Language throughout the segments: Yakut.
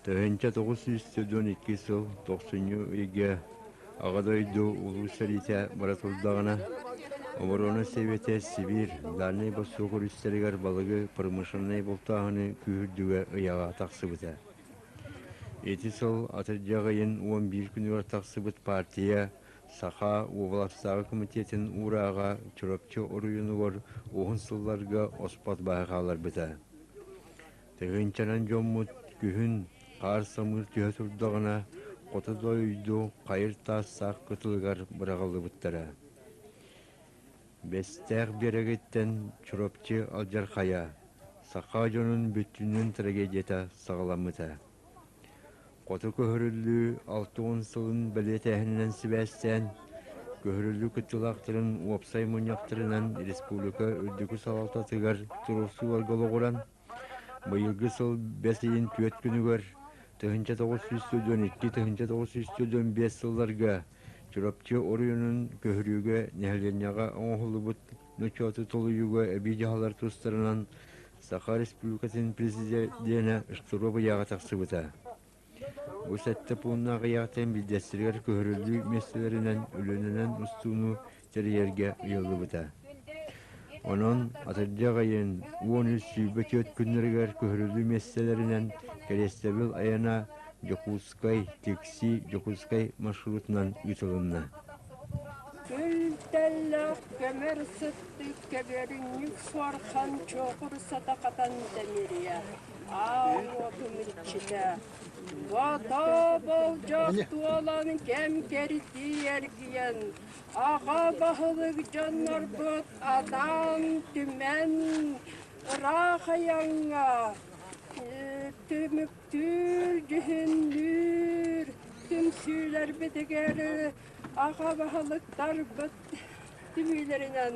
1942 сыл тохсунньу ыйга Аҕа дойду Улуу сэриитэ бара турдаҕына, Оборона Сэбиэтэ Сибиир, Дальнай Восток өрүстэригэр балыгы промышленнай бултааһыны күүһүрдүүгэ ыйаҕа тахсыбыта. Ити сыл атырдьах ыйын 11 күнүгэр тахсыбыт партия Саха уобаластааҕы комитетын уурааҕа Чурапчы оройуонугар уһун сылларга оспот баһа хаалларбыта. Тыһыынчанан дьоммут күһүн хаар-самыыр түһэ турдаҕына, хоту дойду хайыр таастаах кытылыгар быраҕыллыбыттара. Бэстээх биэрэгиттэн Чурапчы алдьархайа, саха дьонун бүттүүнүн трагедията саҕаламмыта. Хоту көһөрүллүү 60 сылын бэлиэтээһининэн сибээстээн, көһөрүллүү кыттыылаахтарын уопсай мунньахтарынан республика үрдүкү салалтатыгар туруорсууларга олоҕуран, Быйылгы сыл бэс ыйын түөрт күнүгэр 1942-1945 сылларга Чурапчы оройуонун көһөрүүгэ нэһилиэнньэҕэ оҥоһуллубут ночооту толуйууга эбии дьаһаллар тустарынан Саха Республикатын Президенэ Штыров ыйааҕа тахсыбыта. Бу сэттэ пууннаах ыйаахтан биирдэстэригэр көһөрүллүү миэстэлэринэн үлэнэн устууну тэрийэргэ ыйыллыбыта. Онон атырдьах ыйын 13-24 күннэригэр көһөрүллүү миэстэлэринэн Кэриэстэбил айана Дьокуускай, Тикси, Дьокуускай маршрутунан ыытылынна. Күл-тэллэх, көмөр сыттык, көбүөрүнньүк суорхан чуокур сатахатан тэмириэ, аал уотун иччитэ. Бото болдьох туолан кэм кэрдии эргийэн, аҕа баһылык дьоннорбут анаан түмэн ыраах айаҥҥа түмүктүүр дьүһүннүүр түмсүүлэрбитигэр аҕа баһылыктарбыт түмүүлэринэн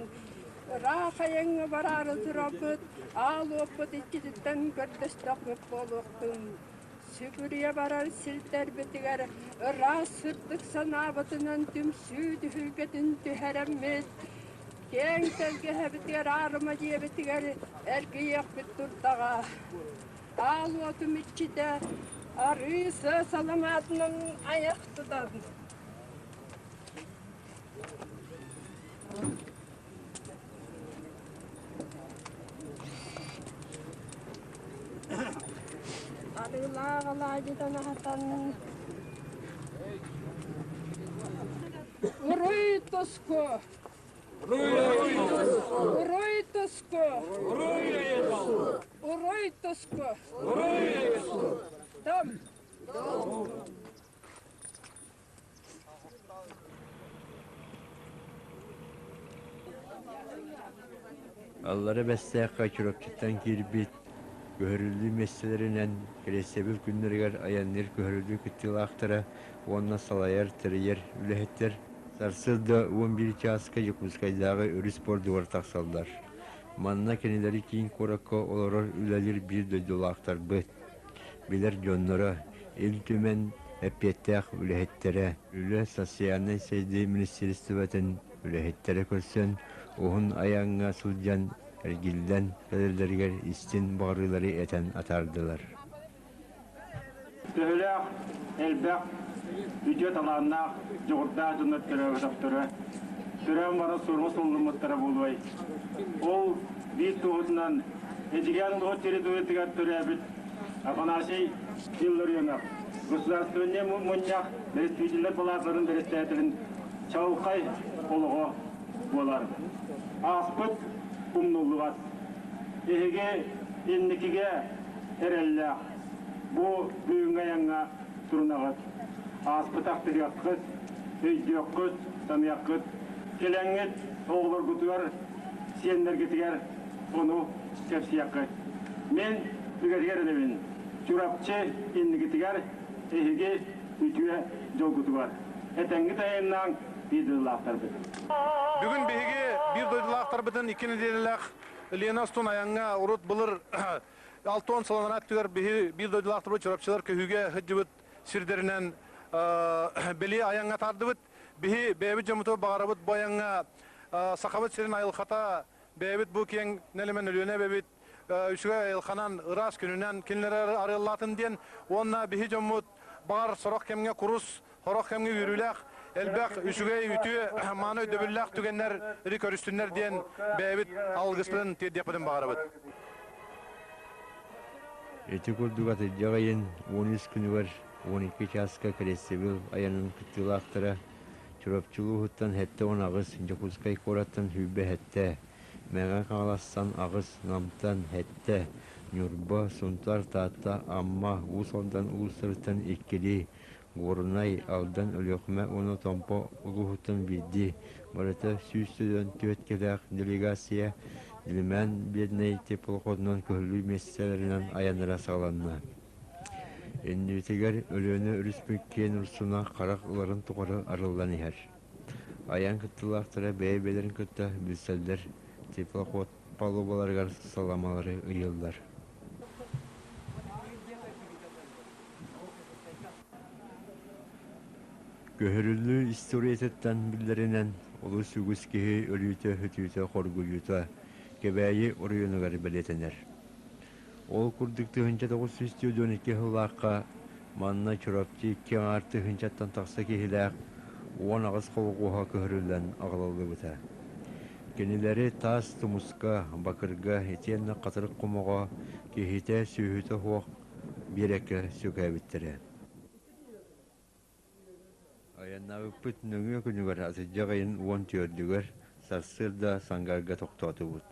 ыраах айаҥҥа бараары турабыт, аал уоппут иччититтэн көрдөстөхпүт буолуохтун. Сүгүрүйэ барар сирдэрбитигэр ыраас сырдык санаабытынан түмсүү түһүлгэтин түһэрэммит, киэҥ тэлгэһэбитигэр аарыма дьиэбитигэр эргийиэхпит турдаҕа. Аал уотум иччитэ арыы сыа саламаатынан айах тутан Арыылаах алаадьытан аһатан Уруй туску! Уруй туску! Уруй туску! Там! Аллара Бэстээххэ Чурапчыттан киирбит көһөрүллүү миэстэлэринэн кэриэстэбил күннэригэр айанныыр көһөрүллүү кыттыылаахтара уонна салайар, тэрийэр үлэһиттэр сарсыарда 11 чааска Дьокуускайдааҕы өрүс пордугар тахсаллар. Манна кинилэри киин куоракка олорор үлэлиир биир дойдулаахтарбыт, билэр дьонноро, Ил Түмэн эппиэттээх үлэһиттэрэ, Үлэ социальнай сайдыы министиэристибэтин үлэһиттэрэ көрсөн, уһун айаҥҥа сылдьан эргиллэн кэлэллэригэр истин баҕарыылары этэн атаардылар. Төһөлөөх элбэх үтүө талааннаах, дьоҕурдаах дьоннор төрөөбөтөхтөрө, төрөөн баран сурума суллуммуттара буолуой. Ол биир туоһутунан Эдьигээн улууһун территориятыгар төрөөбүт Афанасий Илларионов, Государственный мунньах Представителлэр палааталарын председателин чаҕылхай олоҕо буолар. Ааспыт умнуллубат. Эһиги инникигэ эрэллээх бу бүгүҥҥү айаҥҥа турунаҕыт. Ааспыт ахтыһыаххыт, өйдүөххүт, саныаххыт. Кэлэҥҥит оҕолоргутугар, сиэннэргитигэр ону кэпсиэххит. Мин үгэтигэр эрэбин. Чурапчы инникитигэр эһиги үтүө дьолгутугар. Этэҥҥит айаннаан биир дойдулаахтарбыт. Бүгүн биһиги биир дойдулаахтарбытын икки нэдиэлэлээх Лена устун айаҥҥа урут былыр 60 сыланара өттүгэр биһи биир дойдулаахтарбыт Чурапчылар көһүүгэ сылдьыбыт сирдэринэн бэлиэ айаҥҥа тардыбыт. Биһи бэйэбит дьоммутугар баҕарабыт бу айаҥҥа Сахабыт сирин айылҕата бэйэбит бу киэҥ нэлэмэн Өлүөнэ эбэбит. үчүгэй айылханан, ыраас күнүнэн кинилэр арыаллаатын диэн уонна биһи дьоммут баҕар сорох кэмҥэ курус, сорох кэмҥэ үөрүүлээх, элбэх үчүгэй, үтүө, мааны өйдөбүллээх түгэннэр көрүстүннэр диэн бэйэбит алгыспытын тиэрдиэхпитин баҕарабыт. Ити курдук атырдьах ыйын 13 күнүгэр 12 чааска Кэрэстэбил айанын кыттыылаахтара Чурапчы улууһуттан 78, Дьокуускай куораттан 27, Мэҥэ Хаҥаластан 8, Намтан 7, Ньурба, Сунтаар, Таатта, Амма, Уус Алдан улуустарыттан иккилии, Горнай, Алдан, Өлүөхүмэ уонна Томпо улууһуттан биирдии, барыта 144 кэлээх делегация Илимээн Беднэй теплоходунан көһөрүлүү миэстэлэринэн айаннара саҕаланна. Иннибитигэр Өлүөнэ өрүспүт киэн урсуна харах ыларын тухары арыллан иһэр. Айан кыттыылаахтара бэйэ-бэйэлэрин кытта билсэллэр, теплоход палубаларыгар саламалары ыйыыллар. Көһөрүллүү историятыттан биллэринэн, олус үгүс киһи өлүүтэ-сүтүүтэ, хоргуйуута Кэбээйи оройуонугар бэлиэтэнэр. Ол курдук 1942 сыллаахха манна Чурапчы икки аҥаар тыһыынчаттан тахса киһилээх 18 холкуоһа көһөрүллэн аҕалыллыбыта. Кинилэри таас тумуска, бакырга итиэннэ хатырык хомоҕо киһитэ сүөһүтэ суох биэрэккэ сүкээбиттэрэ. Айаннаабыппыт нөҥүө күнүгэр атырдьах ыйын 14-үгэр сарсыарда Сангарга тохтоотубут.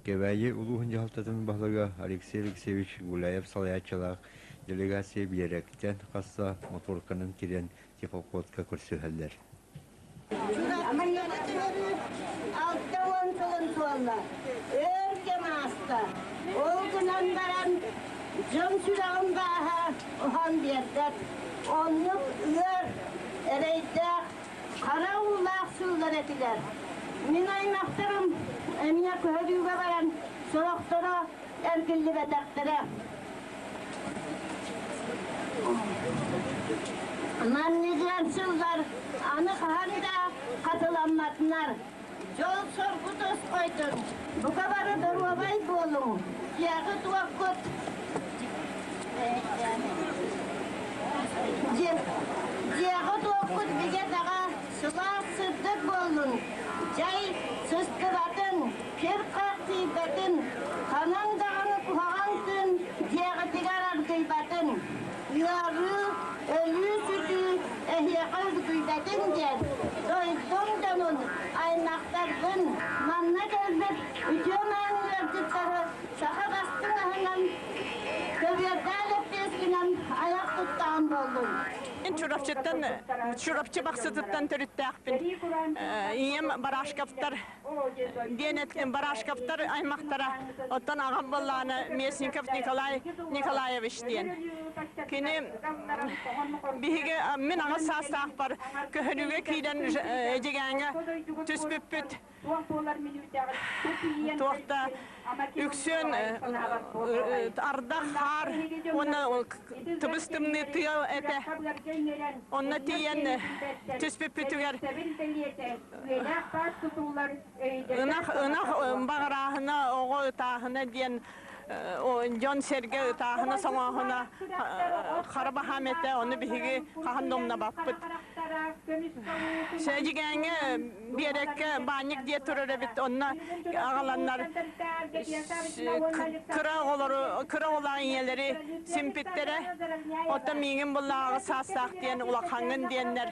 Кэбээйи улууһун дьаһалтатын баһылыга Алексей Алексеевич Гуляев салайааччылаах делегация биэрэктэн хасса моторканан киирэн теплоходка көрсүһэллэр. Чурапчыны түһэрүү 60 сылын туолла. Өр кэм ааста. Ол гынан баран дьон сүрэҕин бааһа оһон биэрбэт. Оннук ыар, эрэйдээх, хара уулаах сыллар этилэр. Мин аймахтарым эмиэ көһөрүүгэ баран сорохторо эргиллибэтэхтэрэ. Манныгыан сыллар аны хаһан да хатыламматынар. Дьол-соргу тосхойдун, бука бары доруобай буолуҥ, дьиэҕит-уоккут дьиэҕит-уоккут бигэ-таҕа сылаас сырдык буоллун, дьай сыстыбатын, кир-хах тиийбэтин, ханан даҕаны куһаҕан күн дьиэҕитигэр аргыйбатын, ыарыы, өлүү-сүтүү эһиэхэ үргүйбэтин диэн дойдум дьонун, аймахтарбын, манна кэлбит үтүө мааны ыалдьыттары саха бастыҥ аһынан көбүөрдээх лэппиэскинэн айах туттаҕым буоллун. Мин Чурапчыттан, Чурапчы Бахсытыттан төрүттээхпин. Ийэм Барашковтар диэн Барашковтар аймахтара. Оттон аҕам буоллаҕына Местников Николай Николаевич диэн. Кини биһиги мин аҕыс саастаахпар көһөрүүгэ киирэн Эдьигээҥҥэ түспүппүт. Туох да үксүөн ардах хаар уонна тыбыс тымныы тыал этэ. Онно тиийэн түспүппүтүгэр ынах ынах баҕарааһына оҕо ытааһына диэн дьон-сэргэ ытааһына соҥооһуна хара баһаам этэ ону биһиги хаһан да умнабаппыт Сэдьигээҥҥэ биэрэккэ баанньык диэ турар эбит онно аҕаланнар кыра оҕолору кыра оҕолоох ийэлэри симпиттэрэ оттон миигин буллааҕы саастаах диэн улахаҥҥын диэннэр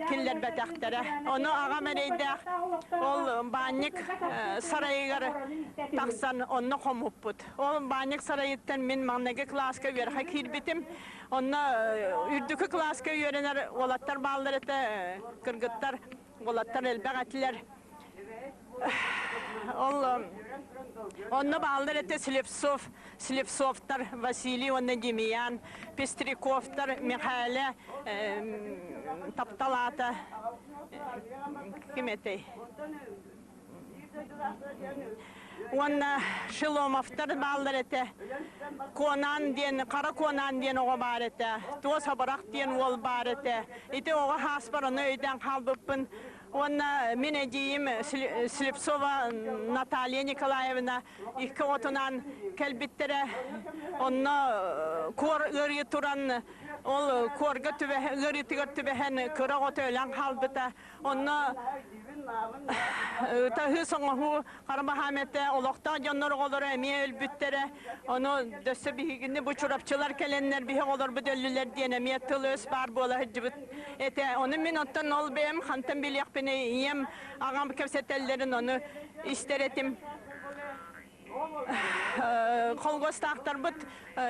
киллэрбэтэхтэрэ ону аҕам эрэйдээх ол баанньык сарайыгар тахсан онно хоммуппут ол баанньык сарайыттан мин маҥнайгы кылааска үөрэххэ киирбитим онно үрдүкү кылааска үөрэнэр уолаттар бааллар этэ кыргыттар уолаттар элбэх этилэр ол онно бааллар этэ Слепцов Слепцовтар Василий уонна Демьян Пестряковтар Михаила таптал аата ким этэй? Уонна Шеломовтар бааллар этэ. Куонаан диэн, Хара Куонаан диэн оҕо баар этэ. Туос Абырах диэн уол баар этэ. Ити оҕо хааспар ону өйдөөн хаалбыппын. Уонна мин эдьиийим Слепцова Наталья Николаевна икки оҕотунаан кэлбиттэрэ. Онно куор ыарыы туран, ол куорга ыарыытыгар түбэһэн кыра оҕото өлөн хаалбыта. Онно таһыы соҥоһуу хара баһаам этэ, олохтоох дьоннор оҕолоро эмиэ өлбүттэрэ. Ону дөссө биһигини бу чурапчылар кэлэннэр биһи оҕолорбут өллүлэр диэн эмиэ тыл-өс баар буола сылдьыбыт этэ. Ону мин оттон ол бэйэм хантан билиэхпиний, ийэм, аҕам кэпсэтэллэрин ону истэр этим. Холгостаахтарбыт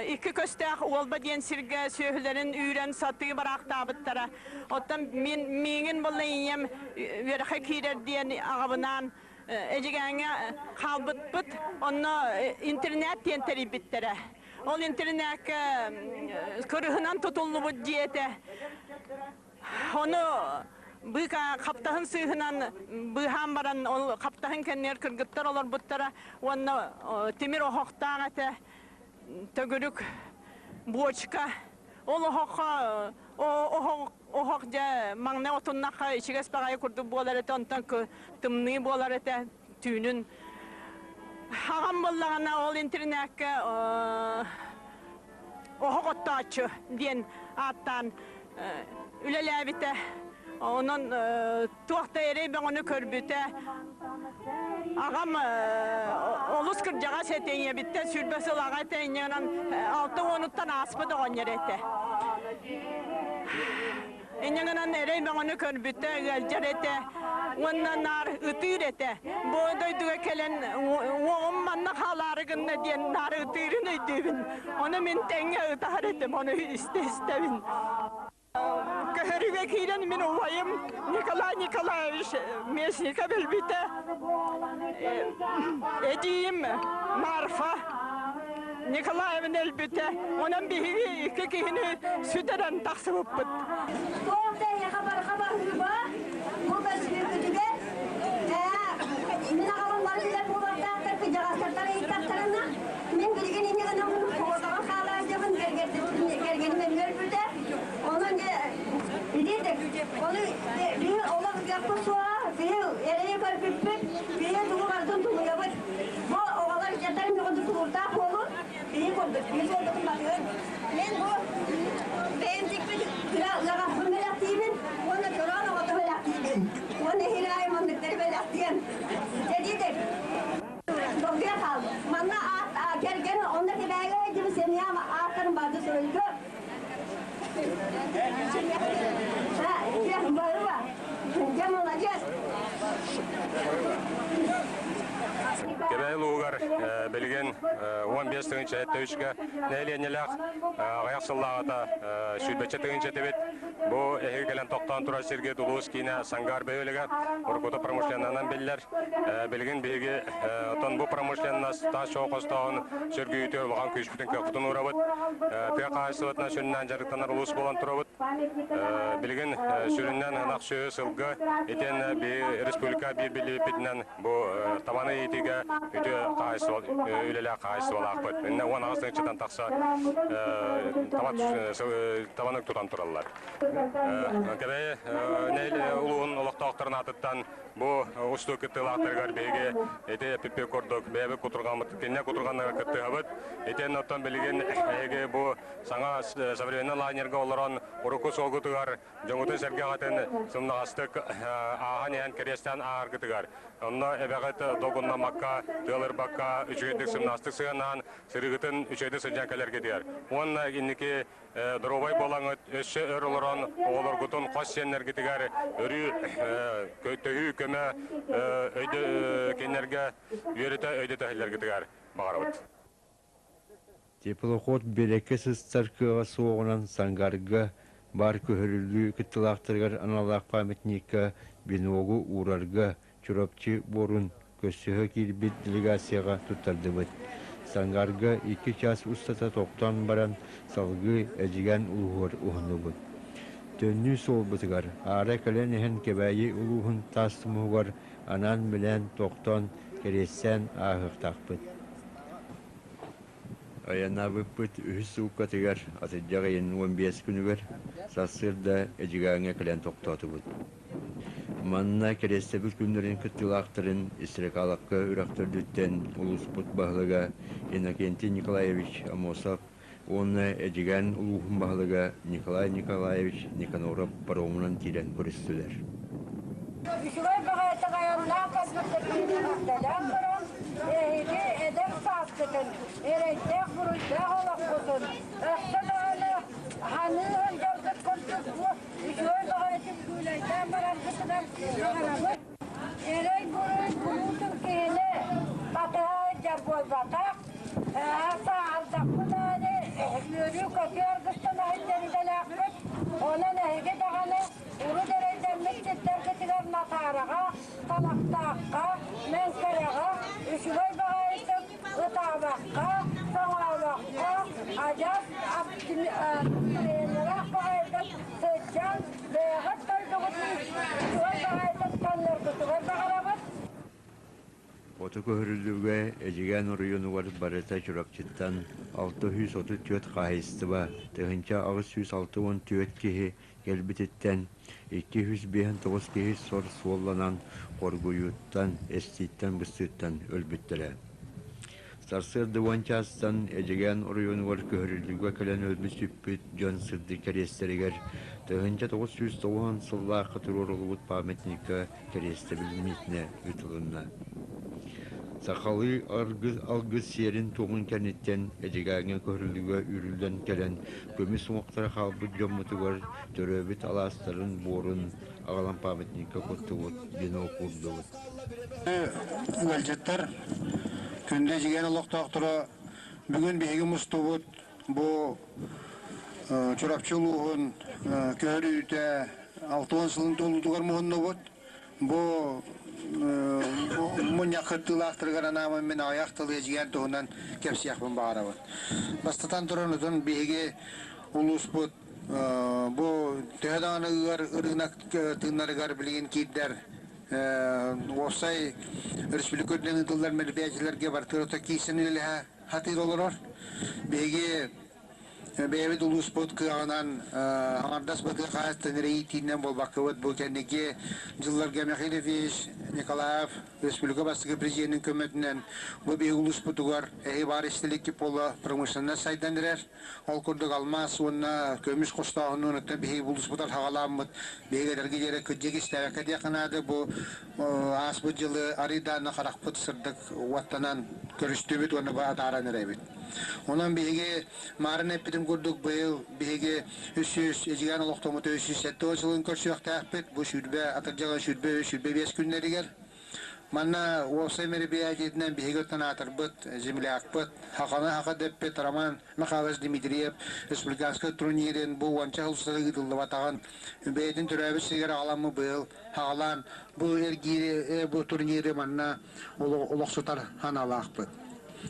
икки көстөөх Уолба диэн сиргэ сүөһүлэрин үүрэн сатыы бараахтаабыттара. Оттон мин миигин буолла ийэм үөрэххэ киирэр диэн аҕабынаан Эдьигээҥҥэ хаалбыппыт. Онно интернат диэн тэрийбиттэрэ. Ол интернакка кырыһынан тутуллубут дьиэ этэ. Ону быыка хаптаһын сыыһынан быыһаан баран ол хаптаһын кэннигэр кыргыттар олорбуттара уонна тимир оһохтоох этэ төгүрүк бочка ол оһоххо оһох оһох дьэ маҥнай отуннахха ичигэс баҕайы курдук буолар этэ онтон тымныы буолар этэ түүнүн аҕам буоллаҕына ол интернакка оһох оттооччу диэн ааттаан үлэлээбитэ. Онон туох да эрэй бөҕөнү көрбүтэ. Аҕам олус кырдьаҕас этэ, ийэбиттэн 20 сыл аҕа этэ, инньэ 60-уттан ааспыт оҕонньор этэ. Инньэ гынан эрэй бөҕөнү көрбүтэ, ыалдьар этэ уонна наар ытыыр этэ. Бу дойдуга кэлэн уоҕум манна хаалаары гынна диэн наар ытыырын өйдүүбүн. Ону мин тэҥҥэ ытаһар этим, ону истэ-истэбин. Көһөрүүгэ киирэн мин убайым Николай Николаевич Местников өлбүтэ. Эдьиийим Марфа Николаевна өлбүтэ. Онон биһиги икки киһини сүтэрэн тахсыбыппыт. Туох да эйиэхэ барҕа баһыыба, бу көрсүбүккүтүгэр мин аҕабын бары билэр буолуохтаахтар, кырдьаҕастартан ыйыттахтарына, мин билигин инньэ гынан оҕотоҕун хаалаардыбын, кэргэним эмиэ өлбүтэ. Онон дьэ, итиитик, ону биһи олох ыгыахпыт суоҕа, биһи эрэйи көрбүппүт, биһи тугу барытын тулуйабыт. Бу оҕолор дьахтарын бөҕөтүн тулуурдаах буолун, биһи курдук, биһи суолбутун батыһын. Мин бу бэйэм дикпит кыра ыаҕаспын бэлэхтиибин уонна чороон оҕото бэлэхтиибин. Уонна иһин аайы манныктары бэлэхтиэм. Дьэдиитик. Долгуйа хаал. Манна аат кэргэн онно кэбээгэ дьиби семьям ааттарын барды суруйду. Дьэ, молодец. Кэбээйи улууһугар билигин 15 тыһыынча 73-гэ нэһилиэнньэлээх аҕыйах сыллааҕыта сүүрбэччэ тыһыынча этибит. Бу эһиги кэлэн тохтоон турар сиргит улуус киинэ Сангаар бөһүөлэгэ уруккута промышленнанан биллэр. Билигин биһиги оттон бу промышленность таас чоҕу хостооһун сүргүйүүтүгэр улахан күүспүтүн кыахпытын уурабыт. Тыа хаһаайыстыбатынан сүрүннээн дьарыктанар улуус буолан турабыт. Билигин сүрүннээн ынах сүөһү сылгы итиэннэ биһи республика биир биллибиппитинэн бу табаны иитиигэ үтүө хаһаайыстыба үлэлээх хаһаайыстыбалаахпыт. Иннэ 18 тыһыынчаттан тахса табаны тутан тураллар. Кэбээйи улууһун олохтоохторун аатыттан Бу устуу кыттыылаахтарыгар биһиги ити эппиппит курдук бэйэбит кутурҕаммыт кинилэр кутурҕаннара кыттыһабыт. Итиэннэ оттон билигин эһиги бу саҥа современный лайнерга олорон урукку суолгутугар дьоҥҥутун сэргэҕитин сымнаҕастык ааһан иһэн кэриэстээн ааһаргытыгар онно эбэҕит долгуннаммакка, тыалырбакка үчүгэйдик сымнаҕастык сыһыаннаһан сырыыгытын үчүгэйдик сылдьан кэлэргитигэр уонна инники доруобай буолаҥыт, өссө өр олорон оҕолоргутун хос сиэннэргитигэр өрүү төһүү көмө кинилэргэ үөрэтэ өйдөтө иһиллэргитигэр баҕарабыт. Теплоход биэрэккэ сыстар кыаҕа суоҕунан Сангарга баар көһөрүллүү кыттыылаахтарыгар аналлаах памятникка веногу уурарга Чурапчы буорун көрсүһэ киирбит делегацияҕа туттардыбыт. Сангарга икки чаас устата тохтоон баран салгыы Эдьигээн улууһугар уһуннубут. Төннүү суолбутугар аара кэлэн иһэн Кэбээйи улууһун таас тумуһугар анаан-минээн тохтоон. кэриэстээн ааһыахтаахпыт. Айаннаабыппыт үһүс сууккатыгар атырдьах ыйын 15 күнүгэр сарсыарда Эдьигээҥҥэ кэлэн тохтоотубут. Манна кэриэстэбил күннэрин кыттыылаахтарын Истрекаловка үрэх төрдүттэн улууспут баһылыга Иннокентий Николаевич Аммосов уонна Эдьигээн улууһун баһылыга Николай Николаевич Никаноров паромунан киирэн көрүстүлэр. Үчүгэй баҕайытык айаннаан кэлбиккитин эҕэрдэлээн баран, эһиги эдэр сааскытын, эрэйдээх-буруйдаах олоххутун өссө даҕаны ханыы сылдьаргыт курдук бу үчүгэй баҕайытык күүлэйдээн бараргытыгар баҕарабыт. Эрэй-буруй куруутун киһини батыһа сылдьар буолбатах. Сааһырдахпыт аайы үөрүү-көтүү аргыстана сылдьар идэлээхпит. Онон эһиги даҕаны урут эрэйдэммит сирдэргитигэр Натаараҕа, Талахтаахха, Мэҥкэрэҕэ үчүгэй баҕайытык ытаабакка, соҥообокко, адьас настроениелаах баҕайытык сылдьан, бэйэҕит дойдугутун үчүгэй баҕайытык тонноргутугар баҕарабыт. Хоту көһөрүллүүгэ Эдьигээн оройуонугар барыта Чурапчыттан 634 хаһаайыстыба, 1864 киһи кэлбититтэн 259 киһи сор суолланан хоргуйууттан, эстииттэн-быстыыттан өлбүттэрэ. Сарсыарда уон чаастан Эдьигээн оройуонугар көһөрүллүүгэ кэлэн өлбүт-сүппүт дьон сырдык кэриэстэригэр 1990 сыллаахха туруоруллубут памятникка кэриэстэбил миитинэ ыытылынна. Сахалыы алгыс сиэрин-туомун кэнниттэн Эдьигээҥҥэ көһөрүллүүгэ үүрүллэн кэлэн көмүс уҥуохтара хаалбыт дьоммутугар төрөөбүт алаастарын буорун аҕалан памятникка куттубут, венок уурдубут. Ыалдьыттар, күндү Эдьигээн олохтоохторо, бүгүн биһиги мустубут бу Чурапчы улууһун көһөрүүтэ 60 сылын туолуутугар муһуннубут. Бу мунньах кыттыылаахтарыгар анаамын мин аҕыйах тылы Эдьигээн туһунан кэпсиэхпин баҕарабын. Бастатан туран, отон биһиги улууспут бу төһө даҕаны ыар ырыынак тыыннарыгар билигин киирдэр уопсай республика үрдүнэн ыытыллар мероприятиеларга барытыгар киирсэн үлэлэһэ сатыыр олорор. Биһиги Бэйэбит улууспут кыаҕынан аҥардас бытыы хаһаайыстыбаны эрийиитинэн буолбаккабыт, бу кэнники дьылларга Михаил Ильич Николаев республика бастакы президенин көмөтүнэн бу биһиги улууспутугар эһи баар истилик тепло промышленность сайдан эрэр. Ол курдук алмаас уонна көмүс хостооһунун оттон биһиги улууспутар хаҕаламмыт биһиги эдэрги диэри кырдьык истээбэккэ диэххэ наада бу ааспыт дьылы арыйдааны харахпыт сырдык уоттанан көрүстүбүт уонна бу атааран эрэбит. Онон биһиги Маарын эппитим курдук быйыл биһиги 300 Эдьигээн олохтоммут 370 сылын көрсүөхтээхпит. Бу сүүрбэ атырдьаҕын 23 25 күннэригэр. Манна уопсай мероприятиетинэн биһиги оттон аатырбыт землякпыт, хаханы хаха дэппит Роман Михайлович Дмитриев республиканскай турнирын бу уонча сыл устата ыытыллыбатаҕын бэйэтин төрөөбүт сиригэр аҕаламмы быйыл хаҕалаан бу эргиири бу турниры манна олохсутар санаалаахпыт.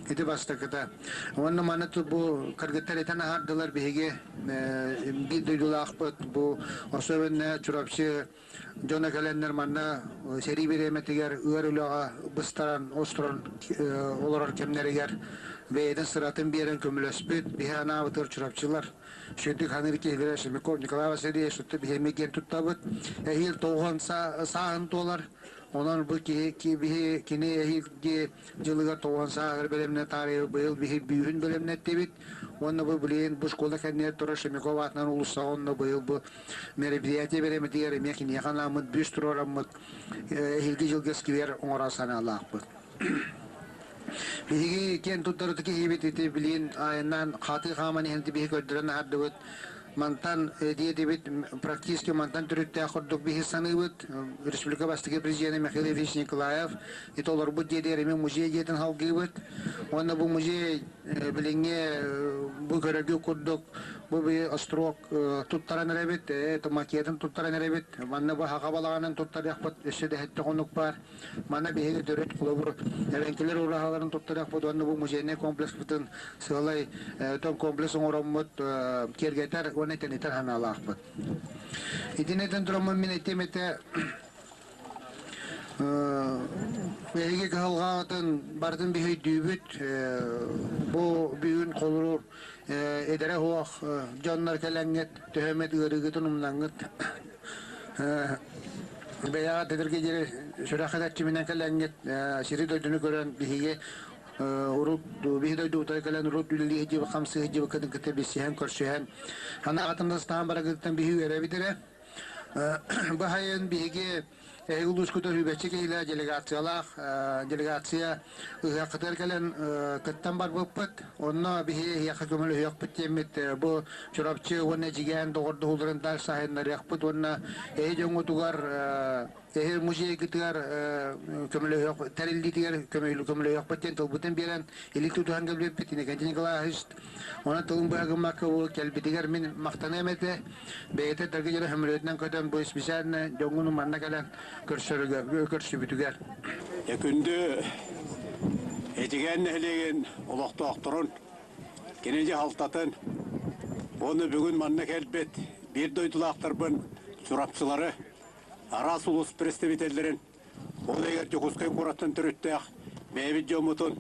Ити бастакыта. Уонна маны бу кыргыттар этэн аһардылар биһиги биир дойдулаахпыт бу особенно Чурапчы дьоно кэлэннэр манна сэрии бириэмэтигэр ыар үлэҕэ быстаран остуран олорор кэмнэригэр бэйэтин сыратын биэрэн көмөлөспүт биһи анаабытыгар чурапчылар сүрдүк ханыыр киһилэрэ Семиков Николай Васильевич сутта биһиэми киэн туттабыт эһиил тоҕуһан сааһын туолар онон бу киһи биһи кини эһиилги дьылыгар тоҕуһан сааһыгар бэлэмнэ таарыйа быйыл биһи бүүһүн бэлэмнэттибит уонна бу билигин бу школа кэннигэр турар Шемяков аатынан уулуссаҕа онно быйыл бу мероприятие бэлэмитигэр эмиэ киниэхэ анааммыт бүүс туруораммыт эһиилги дьылга сквер оҥорор санаалаахпыт. Биһиги киэн туттар киһибит ити билигин айаннаан хаатыы хааман иһэн биһи көрдөрөн аһардыбыт. Мантан диэтибит практически мантан төрүттээх курдук биһи саныыбыт. Республика бастакы президенэ Михаил Ильич Николаев ити олорбут дьиэтигэр эмиэ музей дьиэтин салгыыбыт. Уонна бу музей билиҥҥи бу көрөргүт курдук бу острог туттаран эрэбит, макетын туттаран эрэбит. Манна бу хаха балаҕанын туттарыахпыт өссө да сэттэ хонук баар. Манна биһиги төрүт холобур эбэҥкилэр ураһаларын туттарыахпыт уонна бу музейнай комплекспытын сыалай том комплекс оҥороммут киэргэтэр уонна тэнитэр санаалаахпыт. Итини этэн тураммын мин этиэм этэ. Эһиги кыһалҕаҕытын барытын биһөйдүүбүт. Бу бүгүн холуруур эдэрэ суох дьоннор кэлэҥҥит, төһөмөт ыарыыгытын умнаҥҥыт. Бэйэҕэ тэтэргэ диэри сүрэххит эрчиминэн кэлэҥҥит, сири-дойдуну көрөн биһиги урут биһи дойдубутугар кэлэн урут үлэлии сылдьыбыт, хамсыы сылдьыбыккытын кытта билсиһэн, көрсүһэн, санааҕытын астаан бараргытыттан биһи үөрэбит эрэ. Баһайын биһиги эһиги улуускутун Үбэччи киһилээх делегациялаах делегация ыһыаххытыгар кэлэн кыттан барбыппыт. Онно биһи эһиэхэ көмөлөһүөхпүт диэммит бу Чурапчы уонна Эдьигээн доҕордоһууларын дальше сайыннарыахпыт уонна эһи дьоҥҥутугар эһи музейгытыгар көмөлөһүөх тэриллиитигэр көмөлөһүөхпүт диэн тылбытын биэрэн илии тутуһан кэлбиппит Иннокентий Николаевич онон тылын быһа гыммакка бу кэлбитигэр мин махтаныам этэ бэйэтэ даргы дьоно сөмөлүөтүнэн көтөн бу специально дьоҥҥун манна кэлэн көрсөрүгэр көрсүбүтүгэр Күндү Эдьигээн нэһилиэгин олохтоохторун, кини дьаһалтатын уонна бүгүн манна кэлбит биир дойдулаахтарбын Чурапчылары араас улуус представителлэрин, ол иһигэр Дьокуускай куораттан төрүттээх бэйэбит дьоммутун,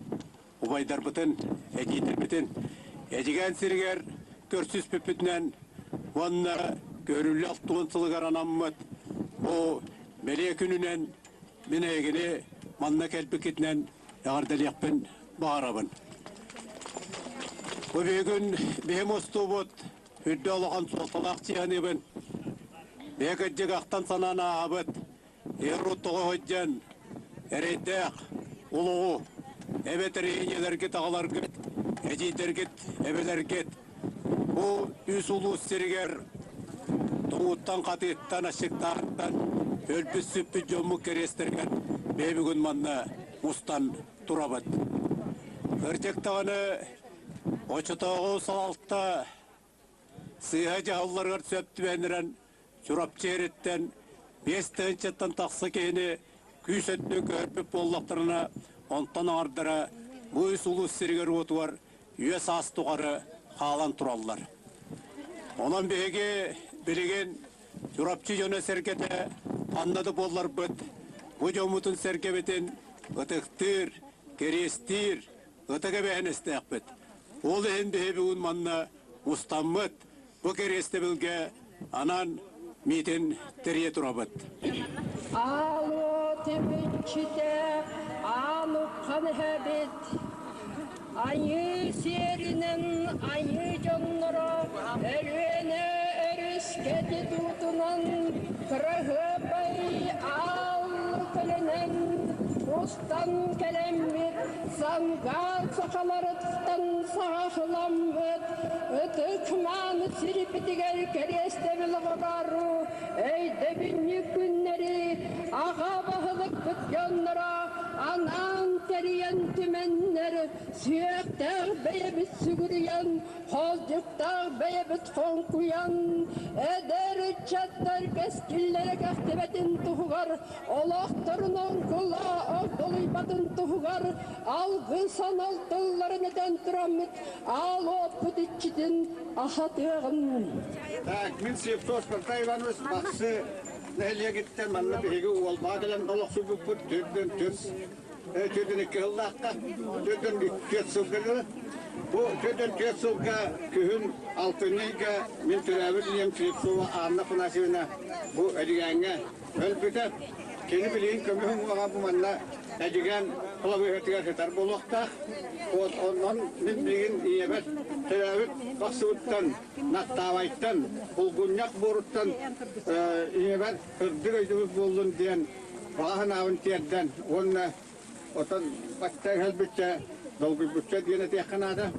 убайдарбытын, эдьиийдэрбитин Эдьигээн сиригэр көрсүспүппүтүнэн уонна Көрүллэ алтуон сылыгар анаммыт бу бэлиэ күнүнэн мин эһигини манна кэлбиккитинэн эҕэрдэлиэхпин баҕарабын. Бу бүгүн биһи мустубут үрдэ улахан суолталаах чыһаныбын. Бэйэ кырдьык ахтан санаан ааһабыт. Эр тоҕо сылдьан эрэйдээх улуҕу эбэтэр ийэлэргит, аҕаларгыт, эдьиийдэргит, эбэлэргит бу үс улуус сиригэр тоҥуттан, хатыыттан, аччыктаахтан өлбүт-сүппүт дьоммут кэриэстэригэр бэйэ бүгүн манна мустан турабыт. Кырдьык даҕаны оччотооҕу салалта сыыһа дьаһалларыгар сөп түбэһиннэрэн Чурапчы эриттэн 5 тыһыынчаттан тахса киһини күүс өттүн көһөрбүт буоллахтарына, онтон аҥардара бу үс улуус сиригэр-уотугар үйэ саас тухары хаалан тураллар. Онон биһиги билигин Чурапчы дьоно-сэргэтэ ханна да буолларбыт, бу дьоммутун-сэргэбитин ытыктыыр, кэриэстиир, ытык эбээһинэстээхпит. Ол иһин биһи бүгүн манна мустаммыт, бу кэриэстэбилгэ анаан миитин тэрийэ турабыт. Аал түмүччүтэ аан уххан эһэбит, Айыы сиэринэн айыы дьонноро Өлүөнэ өрүскэ тутуутунан кыраһыабай аал көлөнөн устан кэлэммит Сангаал сахаларыттан саҕахыламмыт ытык-мааны сирбитигэр кэриэстэбил оҕолору өйдөбүнньүк күннэри аҕа баһылыкпыт дьонноро анаан тэрийэн түмэннэр сүөхтээх бэйэбит сүгүрүйэн Холдьуктаах бэйэбит хоҥкуйан, эдэр ыччаттар кэскиллэрэ кэхтибэтин туһугар, олохторун оҥкула огдолуйбатын туһугар алгыс анал тылларын этэн тураммыт аал уоппут иччитин аһатыаҕын. Так, мин Слепцов Николай Иванович Бахсы нэһилиэгиттэн манна биһиги уолбаҕа кэлэн олохсуйбуппут төрдүн түс төрдүн икки сыллаахха төрдүн түөрт сылга дылы. Бу төрдүн түөрт сылга күһүн алтынньы ыйга мин төрөөбүт ийэм Слепцова Анна Афанасьевна бу Эдьигээҥҥэ өлбүтэ. Кини билигин көмүс уҥуоҕа бу манна Эдьигээн кылабыыһатыгар сытар буолуохтаах. Вот онон мин билигин ийэбэр төрөөбүт Бахсыбыттан, Наттаабайтан, Булгунньах буоруттан ийэбэр сырдык өйдөбүл буоллун диэн баҕа санаабын тиэрдэн уонна отон бачча кэлбиччэ долгуйбучча диэн этиэххэ наада.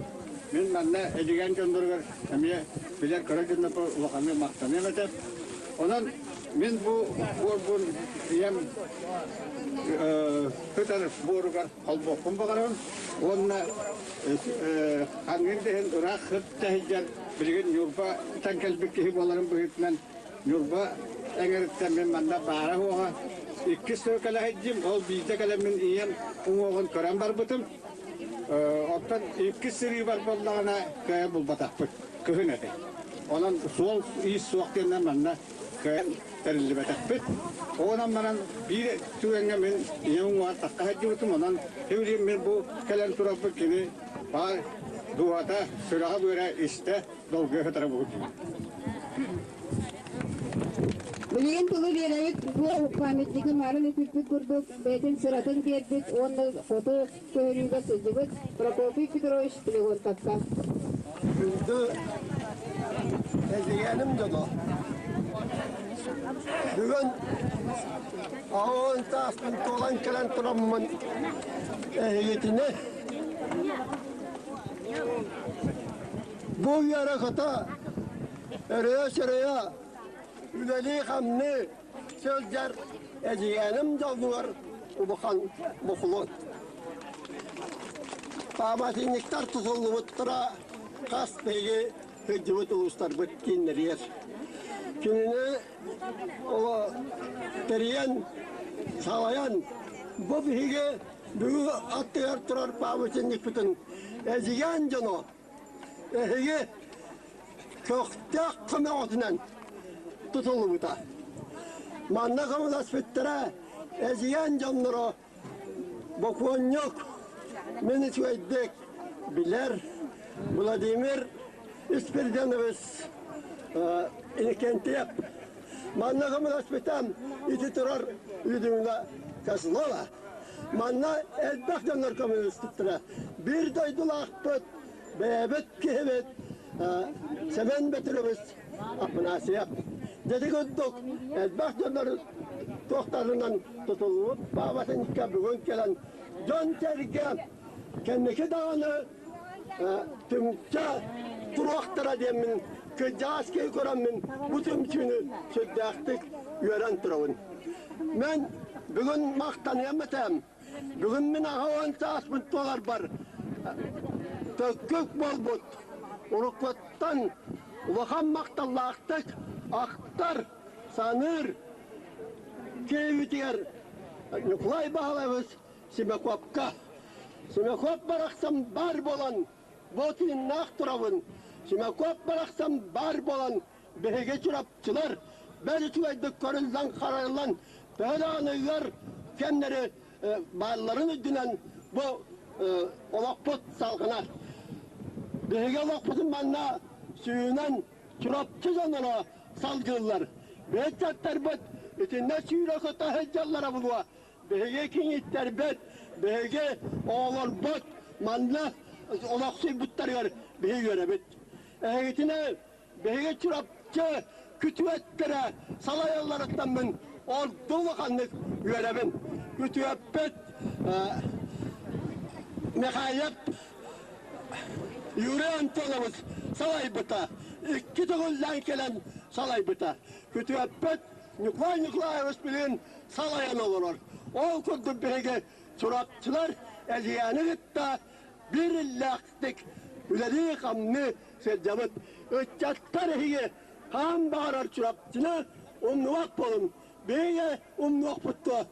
Мин манна Эдьигээн дьонноругар эмиэ билэр көрөр дьоннорбор улаханнык махтаныам этэ. Онон мин бу буорбун ийэм сытар буоругар холбуохпун баҕарабын уонна ханнык да иһин ыраах сыт сылдьан билигин Ньурбаттан кэлбит киһи буоларым быһыытынан Ньурба эҥэриттэн мин манна баара суоҕа. Иккис сыл кэлэ сылдьым, ол биирдэ кэлэммин ийэм уҥуоҕун көрөн барбытым. Оттон иккис сырыыбар буоллаҕына кыайан булбатахпыт. Кыһын этэ. Онон суол иис суох диэннэр манна. Кыайан тэриллибэтэхпит. Онон баран биир түгэҥҥэ мин ийэм уҥуоҕар тахха сылдьыбытым, онон билигин мин бу кэлэн турарбын кини баар дууһата, сүрэҕэ-быара истэ, долгуйа сытара буолуо. Билигин тылы биэрэбит бу памятнигы марын үппүппүт курдук бэйэтин сыратын биэрбит уонна хоту көһөрүүгэ сылдьыбыт Прокопий Петрович Флегонтовка. Күндү эдьигээним дьоно, бүгүн аҕыан сааспын туолан кэлэн тураммын эһигитини бу үөрэ-көтө, өрөйө-сөрөйө үлэлии-хамныы сылдьар эдьигээним дьолугар улахан бокулуон. Пааматынньыктар тутуллубуттара хас биһиги сылдьыбыт улуустарбыт кииннэригэр. Кинини оло тэрийэн, салайан бу биһиги бүгүн аттыгар турар пааматынньыкпытын Эдьигээн дьоно эһиги көхтөөх көмөҕүтүнэн тутуллубута. Манна көмөлөспүттэрэ Эдьигээн дьонноро бокуонньук мин үчүгэйдик билэр Владимир Испирденович Иннокентьев. Манна көмөлөспүтэ ити турар Людмила Козлова. Манна элбэх дьоннор көмөлөспүттэрэ. Биир дойдулаахпыт Бэйэбит киһибит Сэмэн Бөтүрүөбүс Афанасьев. Дьэ курдук элбэх дьоннор туохтарынан тутуллубут баабатынка бүгүн кэлэн дьон-сэргэ кэнники даҕаны түмсэ туруохтара диэммин кырдьаҕас киһи көрөммүн бу түмсүүнү сүрдээхтик үөрэн турабын. Мен бүгүн махтаныам этээм Бүгүн мин аҕа сааспын туоларбар төккүк буолбут уруккуттан улахан махталлаахтык ахтар, саныыр киһибитигэр Ньукулай Баһылайабыс Семакопка. Семакоп барахсан баар буолан бу тыыннаах турабын. Семакоп барахсан баар буолан Биһиги чурапчылар бэл үчүгэйдик көрүллэн-харайыллан төһө даҕаны ыар кэмнэри баалларын үрдүнэн бу олохпут салҕанар. Биһиги олохпутун манна сүүнэн Чурапчы дьоноро салгыыллар. Бэйэччэттэрбит итиннэ сүүрэ-көтө сылдьаллара буолуо. Биһиги киҥиттэрбит, биһиги оҕолорбут манна олохсуйбуттарыгар биһиги үөрэбит. Эһигитини Биһиги Чурапчы күтүөттэрэ салайалларыттан мин ордук улаханнык үөрэбин. Күтүөппүт Михайлов Юрий Антонович салайбыта. Икки төгүллээн кэлэн салайбыта. Күтүөппүт Николай Николаевич билигин салайан олорор. Ол курдук биһиги Чурапчылар Эдьигээни кытта биир иллээхтик үлэлии-хамныы сылдьабыт. Ыччаттар эһиги хаан баҕарар Чурапчыны умнубат буолуҥ. Биһиги умнуохпут дуо,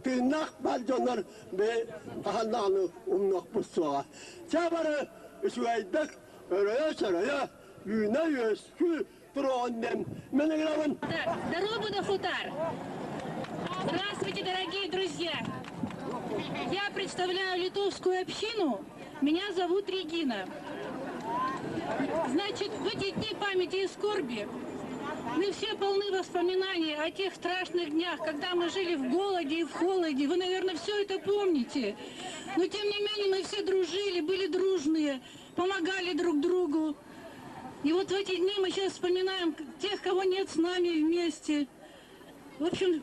тыыннаах бар дьоннор биһи хаһан даҕаны умнуохпут суоҕа. Чэ бары үчүгэйдик өрөйө-сөрөйө, үүнэ-үөскүү туруоҕун диэн мин ыҥырабын. Здорово, Хутар! Здравствуйте, дорогие друзья! Я представляю литовскую общину. Меня зовут Регина. Значит, в эти дни памяти и скорби мы все полны воспоминаний о тех страшных днях, когда мы жили в голоде и в холоде. Вы, наверное, все это помните. Но, тем не менее, мы все дружили, были дружные, помогали друг другу. И вот в эти дни мы сейчас вспоминаем тех, кого нет с нами вместе. В общем,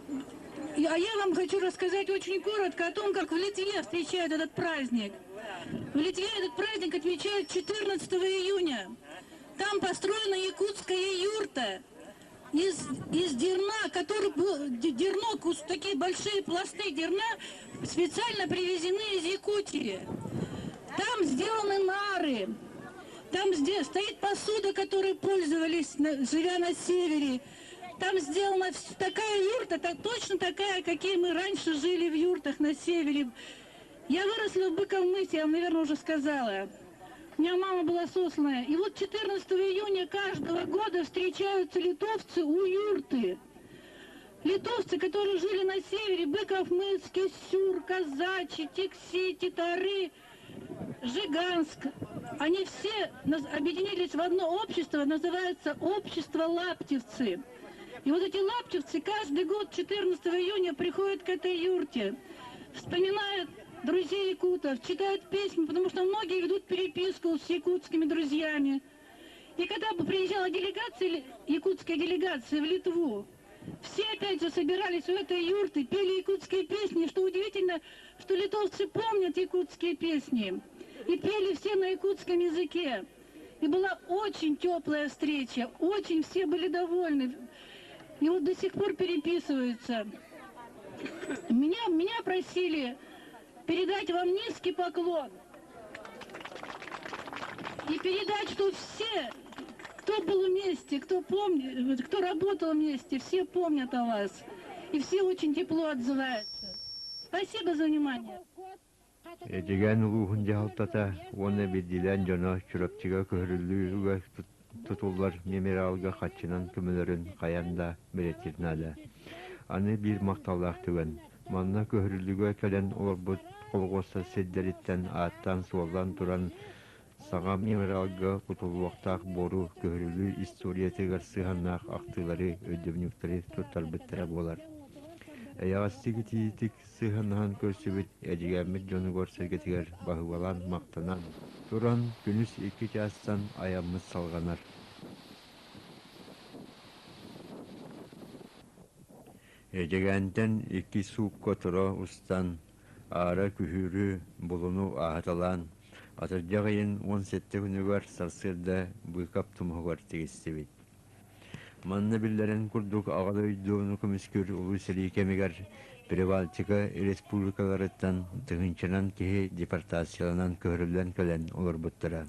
а я вам хочу рассказать очень коротко о том, как в Литве встречают этот праздник. В Литве этот праздник отмечают 14 июня. Там построена якутская юрта из, из дерна, который был, дерно, такие большие пласты дерна специально привезены из Якутии. Там сделаны нары, там здесь стоит посуда, которой пользовались, живя на севере. Там сделана такая юрта, так, точно такая, какие мы раньше жили в юртах на севере. Я выросла в Быковмысе, я вам, наверное, уже сказала. У меня мама была сосланная. И вот 14 июня каждого года встречаются литовцы у юрты. Литовцы, которые жили на севере, Быков, Мыцкий, Сюр, Казачи, Тикси, Титары, Жиганск, они все объединились в одно общество, называется «Общество Лаптевцы». И вот эти лаптевцы каждый год 14 июня приходят к этой юрте, вспоминают друзей якутов, читают письма, потому что многие ведут переписку с якутскими друзьями. И когда приезжала делегация, якутская делегация в Литву, все опять же собирались у этой юрты, пели якутские песни, что удивительно, что литовцы помнят якутские песни. И пели все на якутском языке. И была очень теплая встреча, очень все были довольны. И вот до сих пор переписываются. Меня, меня просили передать вам низкий поклон. И передать, что все, кто был вместе, кто помнит, кто работал вместе, все помнят о вас. И все очень тепло отзываются. Спасибо за внимание. Эдьигээн улууһун дьаһалтата уонна биирдиилээн дьоно Чурапчыга көһөрүллүүгэ тутуллар мемориалга хаччынан көмөлөрүн хайаан да бэлиэтиир наада. Аны биир махталлаах түгэн, манна көһөрүллүүгэ кэлэн олорбут холхуостар сирдэриттэн ааттаан-суоллаан туран саҥа мемориалга кутуллуохтаах буору көһөрүллүү историятыгар сыһыаннаах ахтыылары, өйдөбүнньүктэри туттарбыттара буолар. Эйэҕэстик итиитик сыһыаннаһан көрсүбүт Эдьигээммит дьонугар-сэргэтигэр баһыыбалаан махтанан туран күнүс икки чаастан айаммыт салҕанар. Эдьигээнтэн икки суукка тура устан, аара күһүүрү, булуну ааһыталаан, атырдьах ыйын уон сэттэ күнүгэр сарсыарда Быыкап тумуһугар тигистибит. Манна биллэрин курдук Аҕа дойдуну көмүскүүр Улуу сэрии кэмигэр Прибалтика республикаларыттан тыһыынчанан киһи депортацияланан көһөрүллэн кэлэн олорбуттара,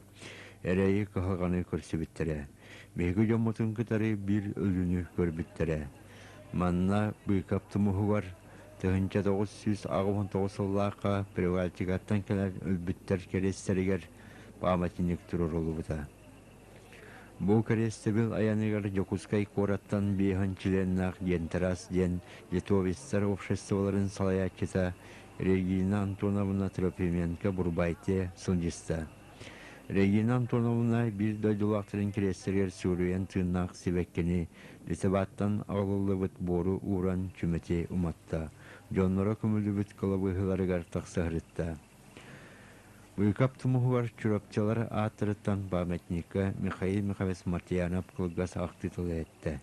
эрэйи кыһалҕаны көрсүбүттэрэ. Биһиги дьоммутун кытары биир өлүүнү көрбүттэрэ. Манна Быыкап тумуһугар 1989 сыллаахха Прибалтикаттан кэлэн өлбүттэр кэриэстэригэр пааматынньык туруоруллубута. Бу кэриэстэбил айаныгар Дьокуускай куораттан биэһин чилиэннээх Гентрас диэн литовецтар обществоларын салайааччыта Регина Антоновна Трофименко-Бурбайте сылдьыста. Регина Антоновна биир дойдулаахтарын кириэстэригэр сүгүрүйэн тыыннаах сибэккини Литваттан аҕалыллыбыт буору ууран чүмэчи уматта, дьонноро көмүллүбүт кылабыыһаларыгар тахса сырытта. Быыкап тумуһугар Чурапчылар ааттарыттан памятникка Михаил Михайлович Мартьянов кылгас ахтыы тылы эттэ.